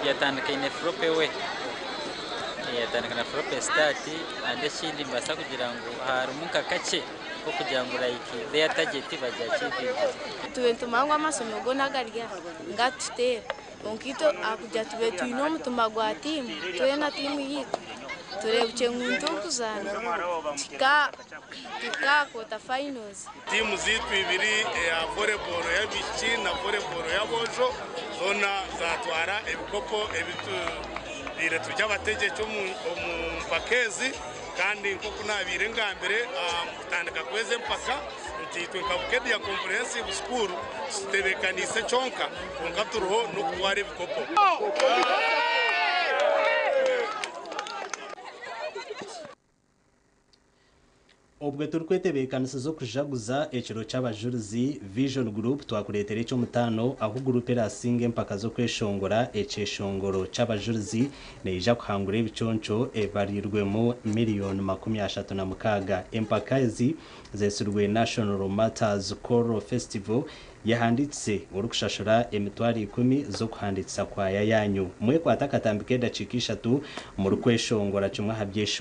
[SPEAKER 8] yatandika in a floppy way. Yatandika na floppy start and ekindi mbaasa kugira ngu harimu nka kakye kokugira ngu like their target bagyachivinge.
[SPEAKER 11] Tube nitumanya ngu amasomero goona agari aha nigatuteera kwonka itwe ahakugira tube twine omutima gwa tiimu twena tiimu yaitu tureebukye ngu nitukuzaana tuhike aha quarter finals.
[SPEAKER 12] Tiimu zaitu ibiri eya volleyball y'abaishiki na volleyball y'aboojo zoona zatwara ebikopo ebi tubaire turi abategyeki omu mpaka ezi kandi nk'oku nabaire ngambire omu kutandika kwezi empaka nti itwe nka Bukedea Comprehensive School titutebeekaniise kyonka kwonka turiho n'okutwara ebikopo.
[SPEAKER 1] Obwe turikwetebeekanisiza okujaguza ekiro ky'abajurizi, Vision Group twakureetera eky'omutaano ahu guruupu erasinga empaka z'okweshongora ekyeshongoro ky'abajurizi neija kuhangura ebiconco ebarirwemu 36,000,000. Empaka ezi zetsirwe National Martyrs Choral Festival yehandiikise orikushashura 10,000 z'okuhandiikisa kwaya yanyu. Mwekwate akatambi k'edakiika ishatu murikweshongora kimwe aha byeshongoro.